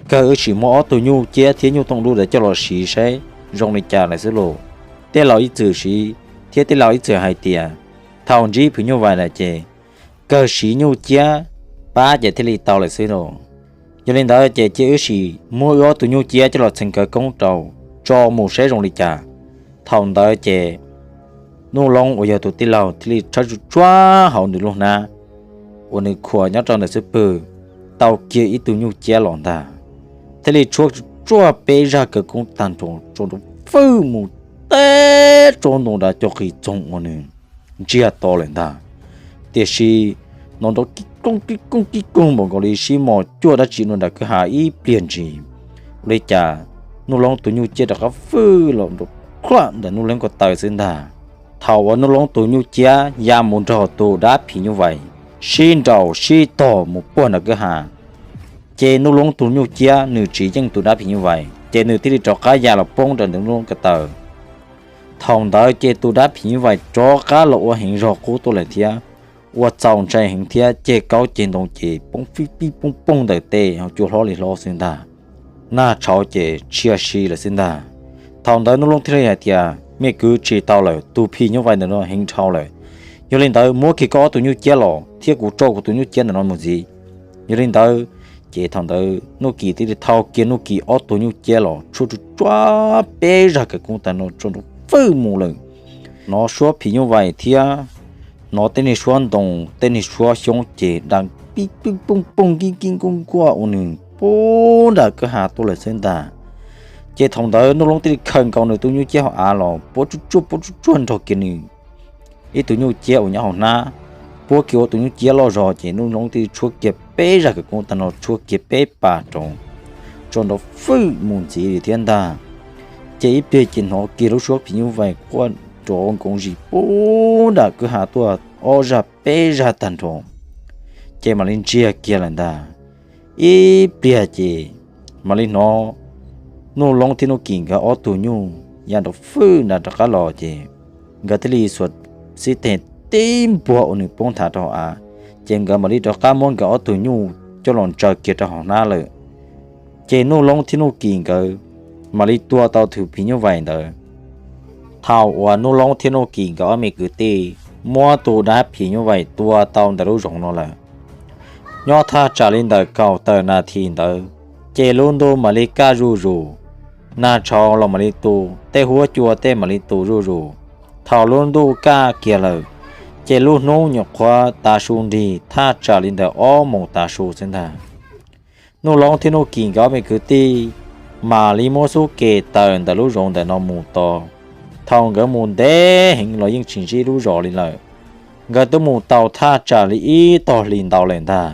kawg wb sim muab ob tug nyuj ciab thiab nyuj tooj dub ntawd coj los siv saib zoo li cas lawm xwb lauj. Tej laus ib txwm siv thiab tej laus ib txwm hais tias thaum ntsib phim nyuj vais lawm ces kawg siv nyuj ciab pab ces thiaj li tau lawm xwb lauj. Yog li ntawd ces cia wb sim muab wb ob tug nyuj ciab coj los txheem khawv koob rau tso mus saib zoo li cas. Thaum ntawd ces Nuj Loob uas yog tus tij laug thiaj li tshawb tsuj tsuag hauv nws lub hnab uas nws khuam nyob rau ntawm xub pwg, tau kiag ib tug nyuj ciab los ntag, thiaj li tshuab tsuj tsuag peb zaj khawv koob tag nrho tso nrov fwj mus teb tsob ntoo nrad co qis txoog ua nws ntsiag to lawm ntag. Tiam sis hnov nrov kib koog kib koog kib koog npaum nkaus li sib mos cuaj dab tsi no nram kwj ha ib pliag ntsis. Ua li cas Nuj Loob tus nyuj ciab rov qab fwj los nrov khuaj ntawm Nuj Loob ko taw xwb ntag. Thaum uas Nuj Loob tus nyuj ciab ya mus nrog tus dab phim nyuj vais sib nraus sib tog mus puag nram kwj ha, ces Nuj Loob tus nyuj ciab nws tsis yeej tus dab phim nyuj vais ces nws thiaj li rov qab ya los poob rau ntawm Nuj Loob ko taw. Thaum ntawd ces tus dab phim nyuj vais rov qab los ua heev zog qub tuaj lawm thiab, ua txaus ntshai heev thiab ceg kaub ceg ntoo ces poob fij pij poob poog ntawm tej ho cua hlob li hlob xwb ntag. Nag tshauv ces tshia si lawm xwb ntag. Thaum ntawd Nuj Loob thiaj li hais tias, me kwv, tsis tau lawm, tus phim nyuj vais ntawm no heev dhau lawm. Yog li ntawd muab kiag koj ob tug nyuj ciab los thiab kuv tso kuv tus nyuj ciab ntawm no mus ntxiv. Yog li ntawd Ces thaum ntawd Nuj Kim thiaj li thau kiag Nuj Kim ob tug nyuj ciab los tshuab tsuj tsuab peb zaj kawm koob tag nrho tso nrov fwj mus lawm. Hnov suab phim nyuj vais thiab hnov tej niag suab ntoo tej niag suab xyoob ces dam pib pwj pooj pooj kib kib nkuaj nkuaj ua nws puag nram kwj ha tuaj lawm xwb ntag. Ces thaum ntawd Nuj Loob thiaj li khaws nkaus nws tus nyuj ciab hauv av los puab tsuj tsuag puab tsuj tsuag nrog kiag nws ib tug nyuj ciab uas nyob hauv hnab, puab kiag ua tus nyuj ciab loj zog ces Nuj Loob thiaj li tshuab kiag peb zaj kawm koob tag nrho tshuab kiag peb pas rau tso nrov fwj mus ntxiv li thiab ntag. Ces ib pliag ces hnov kiag lub suab phim nyuj vais quaj nrov nkoov zis puag nram kwj ha tuaj ob zaj peb zaj tag nrho, ces mam li ntsiag kiag lawm ntag. Ib pliag ces mam li hnov Nuj Loob thiab Nuj Kim nkawd ob tug nyuj ya nrov fwj nram rov qab los ces nkawd thiaj li xuas xib teg tib npuag ua nws poob nthav rau hauv av, ces nkawd mam li rov qab muab nkawd ob tug nyuj coj los ntsaws kiag rau hauv hnab lawm. Ces Nuj Loob thiab Nuj Kim nkawd mam li tua tau tus phim nyuj vais ntawd. Thaum uas Nuj Loob thiab Nuj Kim nkawd ob me kwv tij muab tus dab phim nyuj vais tua tau ntawm lub zoov no lawm, nyob thaj tsam li ntawm kaum tawm nas this ntawd, ces lub ntuj mam li kaj zuj zus, nag tshauv los mam li tu, tej huab cua tej mam li tu zuj zus. Thaum lub ntuj kaj kiag lawm, ces lub hnub nyuam qhuav tav su nrig thaj tsam li ntawm ob moos tav su xwb ntag. Nuj Loob thiab Nuj Kim nkawd ob me kwv tij mam li muab xub ke tawm ntawm lub zoov ntawm no mus tod. Thaum nkawd mus ntev heev los yeej tsis ntsib lub zos li lawm, nkawd twb mus tau thaj tsam li ib tog hlis ntau lawm ntag.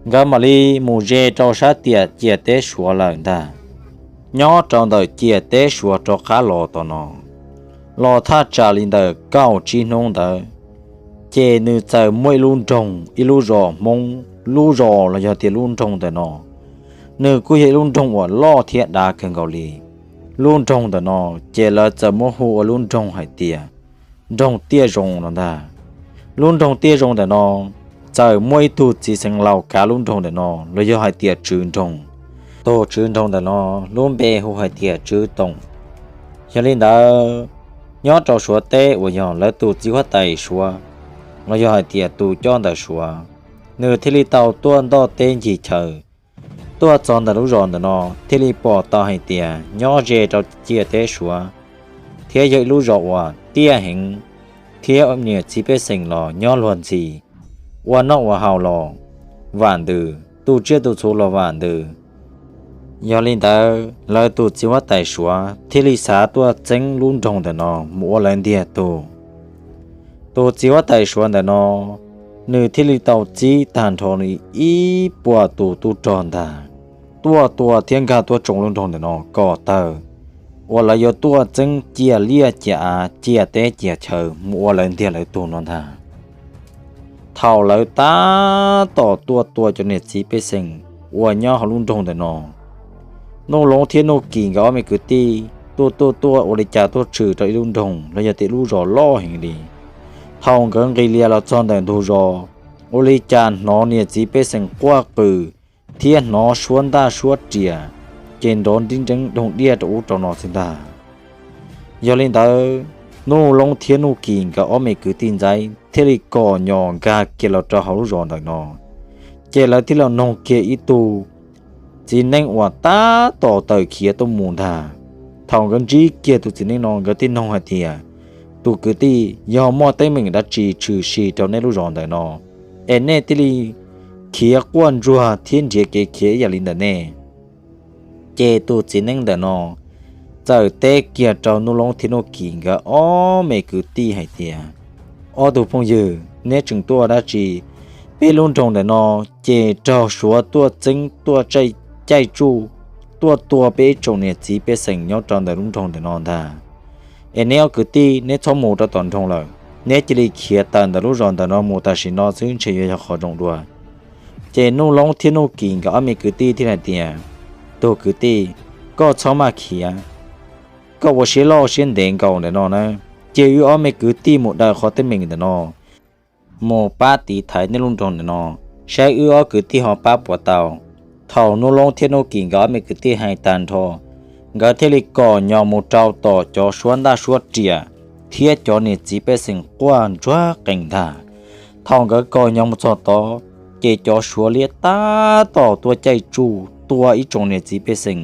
Nkawd mam li mus ze rau sab tiam ciam teb Suav lawm ntag. Nyob rau ntawm ciam teb Suav rov qab los tom no, los thaj tsam li ntawm kaum tsib hnub ntawd, ces nws txawm muaj ib lub nroog, ib lub zos Hmoob, lub zos los yog tias lub nroog ntawm no, nws kuj yog ib lub nroog uas loj thiab dav kawg nkaus li. Lub nroog ntawm no, ces lawv txawm muab hu ua lub nroog hais tias nroog Tiaj Zoo no ntag. Lub nroog Tiaj Zoo ntawm no, txawm muaj ib tug txiv xeev laus kav lub nroog ntawm no los yog hais tias tswv nroog. Tus tswv nroog ntawm no, lub npe hu hais tias Tswv Toom. Yog li ntawd, nyob rau Suav teb uas yog lawv tus txiv huab tais Suav, los yog hais tias tus coj ntawm Suav, nws thiaj li tau tuaj ntoj teb ncig chaw, tuaj txog ntawm lub zos ntawm no thiaj li pom tau hais tias nyob ze rau ciam teb Suav, thiab yog ib lub zos uas tiaj heev, thiab niam txiv pej xeem los nyob luag ntxhi, ua noj ua haus los vam ntws, tu tsiaj tu txhu los vam ntws. Yog li ntawd, lawv tus txiv huab tais Suav thiaj li xav tuaj txeeb lub nroog ntawm no mus ua lawv ntiag tug. Tus txiv huab tais Suav ntawm no, nws thiaj li tau txib tag nrho li ib puas tus tub rog ntag, tuaj tua thiab nkag tuaj tsoo lub nroog ntawm no kom tawg, uas lawv yuav tuaj txeeb cia liaj cia av, cia teb cia chaw mus ua lawv ntiag lawv tug no ntag. Thaum lawv tab tom tuaj tua cov niam txiv pej xeem uas nyob hauv lub nroog ntawm no, Nuj Loob thiab Nuj Kim nkawd ob me kwv tij tuaj tuaj tuaj ua li cas tuaj tshwm rau ib lub nroog los yog tias lub zos loj heev li. Thaum nkawd nqis lias los txog ntawm ntug zos, ua li cas hnov niam txiv pej xeem quaj qw thiab hnov suab ntaj suab riam, ces nrov nrib nreeb doog diaj rau ub rau no xwb ntag. Yog li ntawd, Nuj Loob thiab Nuj Kim nkawd ob me kwv tij ntxaib thiaj li kom nyom nkag kiag los rau hauv lub zos ntawm no, ces lawv thiaj los noog kiag ib tug txiv neeb uas tab tom tawm khiav tuaj mus ntag. Thaum nkawd ntsib kiag tus txiv neeb no, nkawd thiaj noog hais tias, tus kwv tij, yog muaj teeb meem dab tsi tshwm sim rau nej lub zos ntawm no, es nej thiaj li khiav quaj ntsuag thiab nrhiav kev khiav ib yam li ntawm nej? Ces tus txiv neeb ntawm no txawm teb kiag rau Nuj Loob thiab Nuj Kim nkawd ob me kwv tij hais tias, ob tug phooj ywg, neb tseem tuaj dab tsi? Peb lub nroog ntawm no ces raug Suav tuaj txeeb tuaj caij tsuj, tuaj tua peb ib tsoom niam txiv pej xeem nyob rau ntawm lub nroog ntawm no ntag. Es neb ob kwv tij neb txhob mus rau tom nroog lawm, neb cia li khiav tawm ntawm lub zos ntawm no mus tam sim no xwb ntshe yuav yog qhov zoo dua. Ces Nuj Loob thiab Nuj Kim nkawd ob me kwv tij thiaj hais tias, tus kwv tij, koj txhob maj khiav, koj ua siab loj siab ntev nkaus ntawm no na, cia wb ob me kwv tij mus daws qhov teeb meem ntawm no mus pab tiv thaiv nej lub nroog ntawm no, saib wb ob kwv tij ho pab puas tau. Thaum Nuj Loob thiab Nuj Kim nkawd ob me kwv tij hais tag nrho, nkawd thiaj li kom nyom mus rau tom cov suab ntaj suab riam thiab cov niam txiv pej xeem quaj ntsuag qees ntag. Thaum nkawd kom nyom mus txog tod, Ces cov Suav liab tab tom tuaj caij tsuj tua ib tsoom niam txiv pej xeem,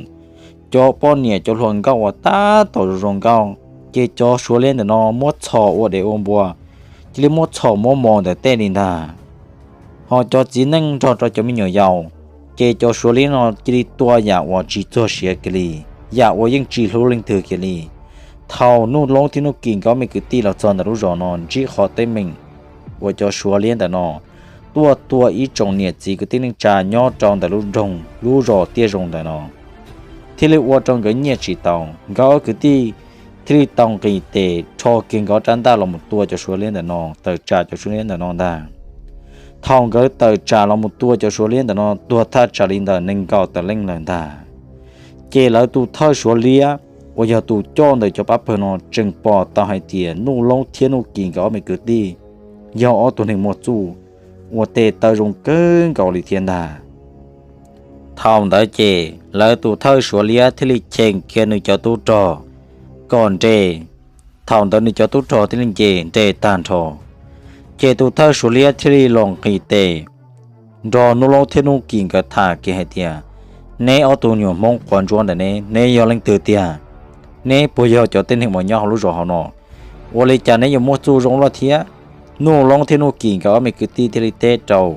cov poj niam cov hluas nkauj uas tab tom zoo zoo nkauj. Ces cov Suav liab ntawm no muab txhom ua dev ua npua, cia li muab txhom muab mos ntawm tej li ntag. Ho cov txiv neej nrog rau cov me nyuam yaus, ces cov Suav liab no cia li tua yam uas tsis txog siav kiag li, yam uas yeej tsis hlub leej twg kiag li. Thaum Nuj Loob thiab Nuj Kim nkawd ob me kwv tij los txog ntawm lub zos no ntsib qhov teeb meem uas cov Suav liab ntawm no tuaj tua ib tsoom niam txiv kwv tij neej tsa nyob rau ntawm lub nroog lub zos Tiaj Zoo ntawm no, thiaj li ua rau nkawd nyiaj tsis tau. Nkawd ob kwv tij thiaj li tau nqis tes rho kiag nkawd rab ntaj los mus tua cov Suav liab ntawm no, tawm tsam cov Suav liab ntawm no ntag. Thaum nkawd tawm tsam los mus tua cov Suav liab ntawm no tuag thaj tsam li ntawm nees nkaum tawm leej lawm ntag. Ces lawv tus thawj Suav liab uas yog tus coj ntawm cov pab pawg no tseem pom tau hais tias Nuj Loob thiab Nuj Kim nkawd ob me kwv tij yog ob tug neeg muaj txuj uas tes taw zoo kawg nkaus li thiab ntag. Thaum ntawd ces lawv tus thawj Suav liab thiaj li cheem kiag nws cov tub rog kom nres. Thaum ntawd nws cov tub rog thiaj li nce nres tag nrho. Ces tus thawj Suav liab thiaj li los nqis tes nrog Nuj Loob thiab Nuj Kim nkawd tham kiag hais tias, neb ob tug nyuam Hmoob quav ntsuab ntawm neb, neb yog leej twg tiag? Neb puas yog cov tib neeg uas nyob hauv lub zos hauv no? Ua li cas neb yuav muaj txuj zoo loj thiab? Nuj Loob thiab Nuj Kim nkawd ob me kwv tij thiaj li teb rau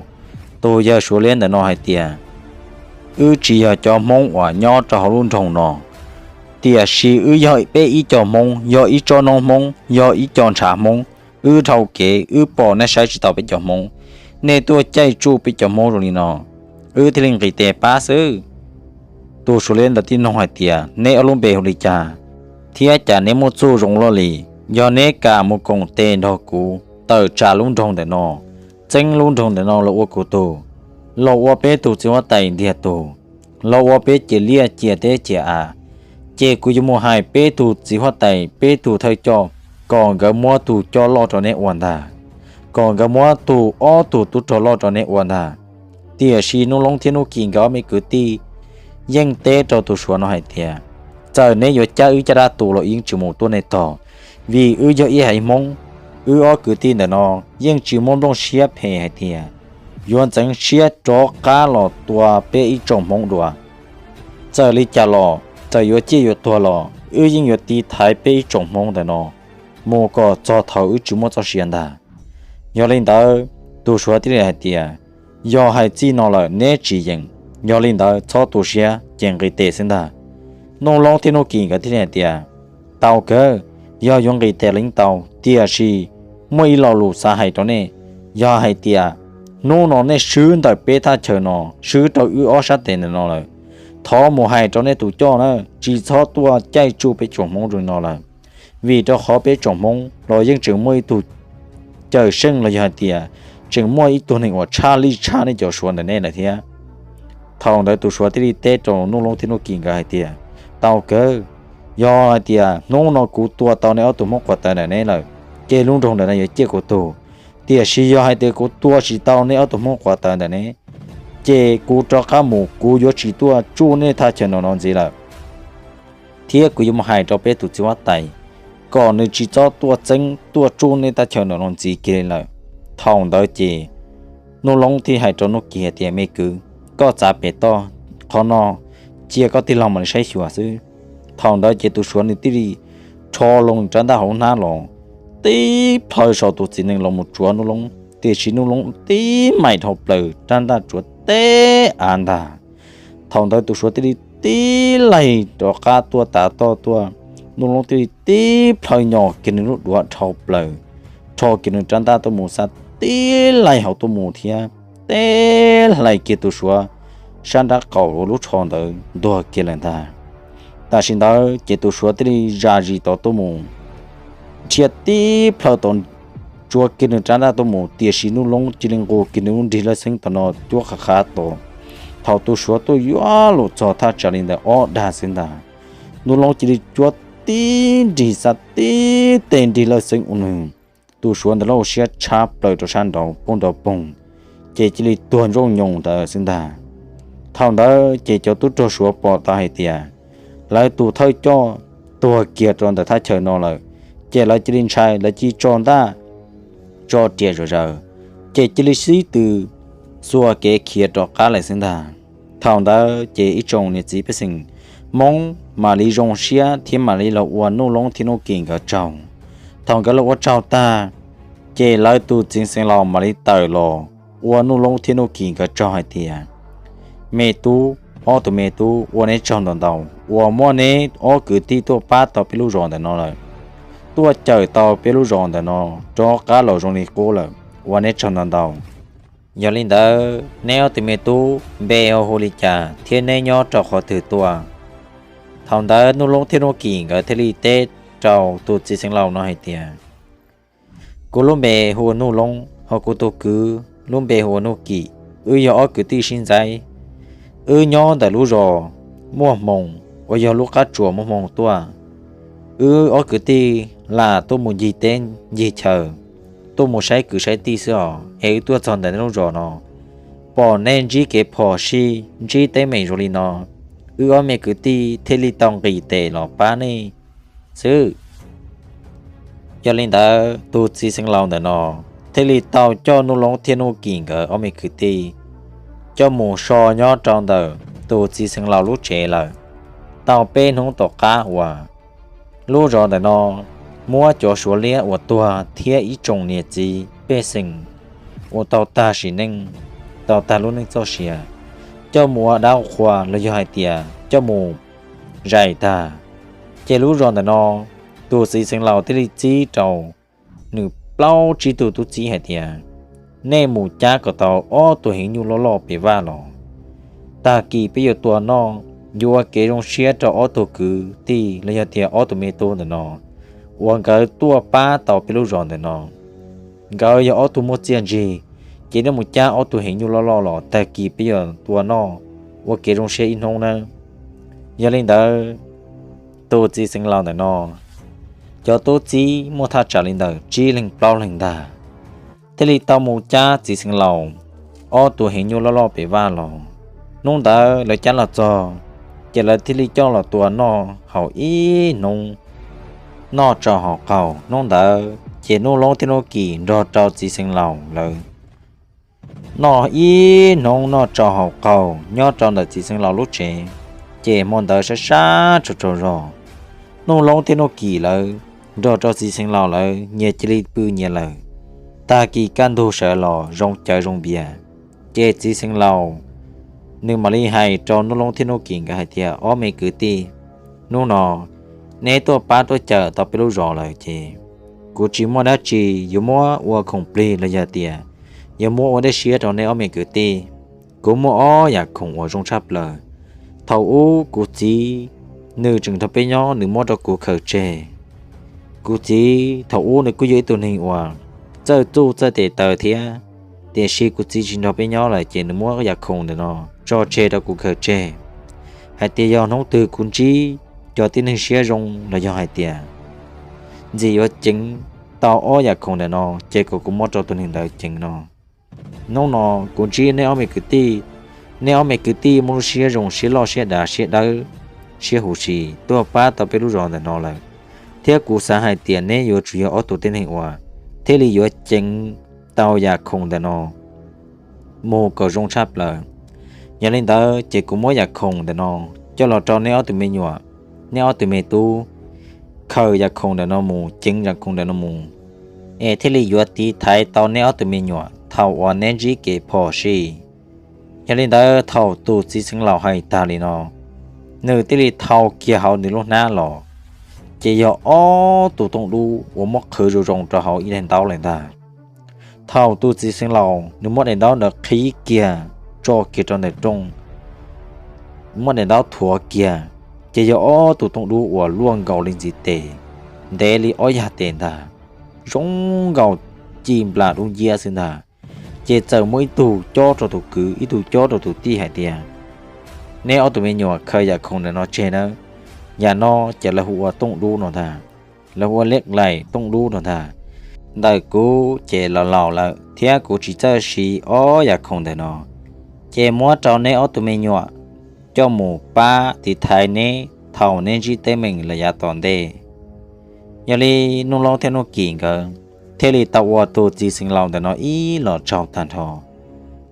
tus yawg Suav liab ntawm no hais tias, wb tsis yog cov Hmoob uas nyob rau hauv lub nroog no, tiam sis wb yog peb ib co Hmoob, yog ib tsob noob Hmoob, yog ib co ntshav Hmoob. Wb dhau kev, wb pom nej saib tsis taus peb cov Hmoob, nej tuaj caij tsuj peb cov Hmoob zoo li no, wb thiaj li nqis tes pab xwb. Tus Suav liab ntawd thiaj nug hais tias, neb ob lub npe hu li cas, thiab cas neb muaj txuj zoo loj li? Yog neb kam mus koom tes nrog kuv tawm tsam lub nroog ntawm no, txeeb lub nroog ntawm no los ua kuv tug, los ua peb tug txiv huab tais ntiag tug, los ua peb cia liaj cia teb cia av, ces kuv yuav mus hais peb tug txiv huab tais, peb tug thawj coj, kom nkawd muab tug coj loj rau neb ua ntag, kom nkawd muab tug ob tug tub rog loj rau neb ua ntag. Tiam sis Nuj Loob thiab Nuj Kim nkawd ob me kwv tij yeej teb rau tus Suav no hais tias, txawm neb yuav cab wb caj dab tu los yeej tsis mus tuaj nej tog, vim wb yog ib haiv Hmoob. Wb ob kwv tij ntawm no yeej tsis muaj nplooj siab phem hais tias yuav ntxeev siab rov qab los tua peb ib tsoom Hmoob dua. Txawm li cas los txawm yuav ciaj yuav tuag los wb yeej yuav tiv thaiv peb ib tsoom Hmoob ntawm no mus kom txog thaum wb tsis muaj txoj sia ntag. Yog li ntawd, tus Suav thiaj li hais tias, yog hais txij no lawm neb tsis yeem, yog li ntawd txhob tu siab ces nqis tes xwb ntag. Nuj Loob thiab Nuj Kim nkawd thiaj li hais tias, tau kawg, yog yuav nqis tes los yeej tau, tiam sis muaj ib lo lus xav hais rau nej. Yog hais tias hnub no nej swb ntawm peb thaj chaw no, swb rau wb ob sab tes ntawm no lawm, thov mus hais rau nej tus coj na, tsis txhob tuaj caij tsuj peb tsoom Hmoob zoo li no lawm. Vim rau qhov peb tsoom Hmoob los yeej tseem muaj ib tug cawm seej los yog hais tias tseem muaj ib tug neeg uas tshaj lij tshaj nej cov Suav ntawm nej lawm thiab. Thaum ntawd tus Suav thiaj li teb rau Nuj Loob thiab Nuj Kim nkawd hais tias, tau kawg, yog hais tias hnub no kuv tua tau nej ob tug Hmoob quav tawv ntawm neb lawm, ces lub nroog ntawm no yuav ciaj kuv tug. Tiam sis yog hais tias kuv tua tsis tau nej ob tug Hmoob quav tawv ntawm neb, ces kuv rov qab mus, kuv yuav tsis tuaj tsuj nej thaj chaw no no ntxiv lawm, thiab kuv yuav mus hais rau peb tus txiv huab tais kom nws tsis txhob tuaj txeeb tuaj tsuj nej thaj chaw no no ntxiv kiag li lawm. Thaum ntawd ces Nuj Loob thiaj hais rau Nuj Kim hais tias, me kwv, koj txav pem toj, qhov no cia koj tij laug mam li saib xyuas xwb. Thaum ntawd ces tus Suav nws thiaj li rho loo rab ntaj hauv hnab los, tib plhaw saum tus txiv neej los mus tsuav Nuj Loob, tiam sis Nuj Loob tib maim dhau plaws, rab ntaj tsuav teb av ntag. Thaum ntawd tus Suav thiaj li tib laig rov qab tuaj tav toj tuaj, Nuj Loob thiaj li tib plhaw nyos kiag nws lub duav dhau plaws, rho kiag nws rab ntaj tuaj mus xa tib laig hauv tuaj mus thiab teb hlais kiag tus Suav sab nrab qaum uas lub tsho ntawd ntuag kiag lawm ntag. Tam sim ntawd ces tus Suav thiaj li zam zis tod tuaj mus, dhia tib plhaw tod tsuav kiag nws rab ntaj tuaj mus, tiam sis Nuj Loob cia li nqus kiag nws lub nrig lawj xeeb tom no cuab qhav qhav tod. Thaum tus Suav tuaj yuav los txog thaj tsam li ntawm ob dag xwb ntag, Nuj Loob cia li cuab tib nrig xa tib teg nrig lawj xeeb ua nws, tus Suav ntawd lub siab tshab plaws rau sab nraud poob nrov poog, ces cia li tuag ntsooj nyoos ntawd xwb ntag. Thaum ntawd ces cov tub rog Suav pom tau hais tias lawv tus thawj coj tuag kiag rau ntawm thaj chaw no lawm, ces lawv cia li ntshai, lawv cia li tso ntaj tso riam zom zaws, ces cia li sib tw xuas kev khiav rov qab lawm xwb ntag. Thaum ntawd ces ib tsoom niam txiv pej xeem Hmoob mam li zoo siab thiab mam li los ua Nuj Loob thiab Nuj Kim nkawd tsaug. Thaum nkawd los ua tsaug tag, ces lawv tus txiv xeev laus mam li tawm los ua Nuj Loob thiab Nuj Kim nkawd tsaug hais tias, Me tub, ob tug me tub, ua neb tsaug ntau ntau uas muaj neb ob kwv tij tuaj pab tau peb lub zos ntawm no lawm, tuaj cawm tau peb lub zos ntawm no rov qab los zoo li qub lawm, ua neb tsaug ntau ntau. Yog li ntawd neb ob tug me tub npe hu hu li cas thiab neb nyob rau qhov twg tuaj? Thaum ntawd Nuj Loob thiab Nuj Kim nkawd thiaj li teb rau tus txiv xeev laus no hais tias, Kuv lub npe hu ua Nuj Loob, ho kuv tus kwv lub npe hu ua Nuj Kim. Wb yog ob kwv tij sib ntxaib. Wb nyob ntawm lub zos Muaj Hmoo uas yog lub qab tsuas Muaj Hmoo tuaj. Wb ob kwv tij lam tuaj mus ncig teb ncig chaw, tuaj mus saib kwv saib tij xwb os, es wb tuaj txog ntawm nej lub zos no, pom nej ntsib kev phom sij ntsib teeb meem zoo li no, wb ob me kwv tij thiaj li tau nqis tes los pab nej xwb. Yog li ntawd tus txiv xeev laus ntawm no thiaj li tau coj Nuj Loob thiab Nuj Kim nkawd ob me kwv tij coj mus so nyob rau ntawm tus txiv xeev laus lub tsev lawm tau peb hnub tom qab uas lub zos ntawm no muab cov Suav liab uas tuag thiab ib tsoom niam txiv pej xeem uas tau tag sim neej, tau tag lub neej txoj sia, coj mus ua dab qhua los yog hais tias coj mus zais tag. Ces lub zos ntawm no tus txiv xeev laus thiaj li txib rau nws plaub tsib tug tub txib hais tias, Nej mus cab kom tau ob tug heev nyuj loj loj pes vaj los, tag kis peb yuav tua noj, yuav ua kev zoo siab rau ob tug kwv tij los yog tias ob tug me tub ntawm no uas nkawd tuaj pab tau peb lub zos ntawm no. Nkawd yog ob tug muaj txiaj ntsig, ces nej mus cab ob tug heev nyuj loj loj los tag kis peb yuav tua noj ua kev zoo siab ib hnub nawb. Yog li ntawd tus txiv xeev laus ntawm no cov tub txib muaj thaj tsam li ntawm tsib leeg plaub leeg ntag, thiaj li tau mus cab txiv xeev laus ob tug heev nyuj loj loj pes vaj los. Hnub ntawd lawv cab los txog, ces lawv thiaj li coj los tua noj haus ib hnub, noj tsau haus qaug. Hnub ntawd ces Nuj Loob thiab Nuj Kim nrog rau txiv xeev laus lawv noj ib hnub noj tsau haus qaug nyob rau ntawm txiv xeev laus lub tsev. Ces hmo ntawd sab sab tsaug tsaug zog, Nuj Loob thiab Nuj Kim lawv nrog rau txiv xeev laus lawv nyias cia li pw nyias lawm. Tag kis kaj ntug sawv los zoo cawv zoo npias, ces txiv xeev laus nws mam li hais rau Nuj Loob thiab Nuj Kim nkawd hais tias, Ob me kwv tij, hnub no neb tuaj pab tuaj cawm tau peb lub zos lawm ces kuv tsis muaj dab tsi yuav muab ua khoom plig los yog tias yuav muab ua dej siab rau neb ob me kwv tij. Kuv muaj ob yam khoom uas zoo tshaj plaws. Thaum ub kuv txiv nws tseem nrog peb nyob, nws muab rau kuv khaws tseg. Kuv txiv thaum ub nws kuj yog ib tug neeg uas txawj txuj txawj tes taw thiab, tiam sis kuv txiv tsis nrog peb nyob lawm ces nws muab yam khoom ntawm no tso tseg rau kuv khaws tseg, hais tias yog hnub twg kuv ntsib cov tib neeg siab zoo los yog hais tias ntxim yuav ceev tau ob yam khoom ntawm no ces kom kuv muab rau tus neeg ntawd ceev no. Hnub no kuv ntsib neb ob me kwv tij, neb ob me kwv tij muaj lub siab zoo, siab loj, siab dav, siab dawb, siab huv si tuaj pab tau peb lub zos ntawm no lawm, thiab kuv xav hais tias neb yuav tsum yog ob tug tib neeg uas thiaj li yuav ceev tau yam khoom ntawm no mus kom zoo tshaj plaws. Yog li ntawd ces kuv muab yam khoom ntawm no coj los rau neb ob tug me nyuam, neb ob tug me tub khaws yam khoom ntawm no mus, ceev yam khoom ntawm no mus, es thiaj li yuav tiv thaiv tau neb ob tug me nyuam thaum uas neb ntsib kev phom sij. Yog li ntawd thaum tus txiv xeev laus hais tag li no, nws thiaj li thau kiag hauv nws lub hnab los, ces yog ob tug tooj dub uas muab qhwv zoo zoo rau hauv ib daim ntaub lawm ntag. Thaum tus txiv xeev laus nws muab daim ntaub ntawd qhib kiag tso kiag rau ntawm rooj, muab daim ntaub thuav kiag, ces yog ob tug tooj dub uas luaj nkaus li ntxiv tes, ntev li ob yag tes ntag, zoo nkaus ci nplas dub nciab xwb ntag. Ces txawm muaj ib tug cob rau tus kwv, ib tug cob rau tus tij hais tias, Neb ob tug me nyuam khaws yam khoom ntawm no tseg nawb. Yam no ces lawv hu ua tooj dub no ntag, lawv hu ua liab laim tooj dub no ntag. Ntawm kuv ces los laus lawm thiab kuv tsis txawj siv ob yam khoom ntawm no, ces muab rau neb ob tug me nyuam coj mus pab tiv thaiv neb thaum neb ntsib teeb meem los yav tom ntej. Yog li Nuj Loob thiab Nuj Kim nkawd thiaj li tau ua tus txiv xeev laus ntawm no ib los tsaug tag nrho.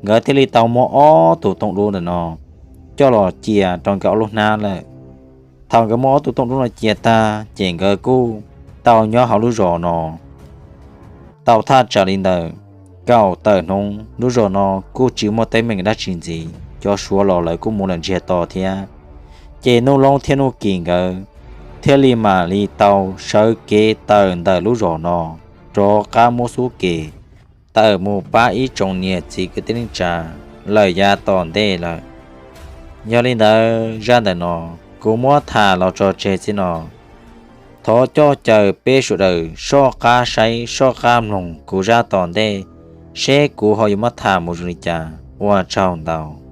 nkawd thiaj li tau muab ob tug tooj dub ntawm no coj los cia rau nkawd ob lub hnab lawm. Thaum nkawd muab ob tug tooj dub no cia tag ces nkawd kuj tau nyob hauv lub zos no tau thaj tsam li ntawm kaum tawm hnub. Lub zos no kuj tsis muaj teeb meem dab tsi ntxiv, cov Suav los lawv kuj mus lawm ntsiag to thiab. Ces Nuj Loob thiab Nuj Kim nkawd thiaj li mam li tau sawv kev tawm ntawm lub zos no rov qab muab xub kev tawm mus pab ib tsoom niam txiv kwv tij neej tsa lawm yav tom ntej lawm. Yog li ntawd zaj ntawm no kuv muab tham los tso tseg txij no. Thov coj caw peb sawv daws soj qab saib soj qab mloog kuv zaj tom ntej seb kuv ho yuav muab tham mus zoo li cas. Ua tsaug ntau.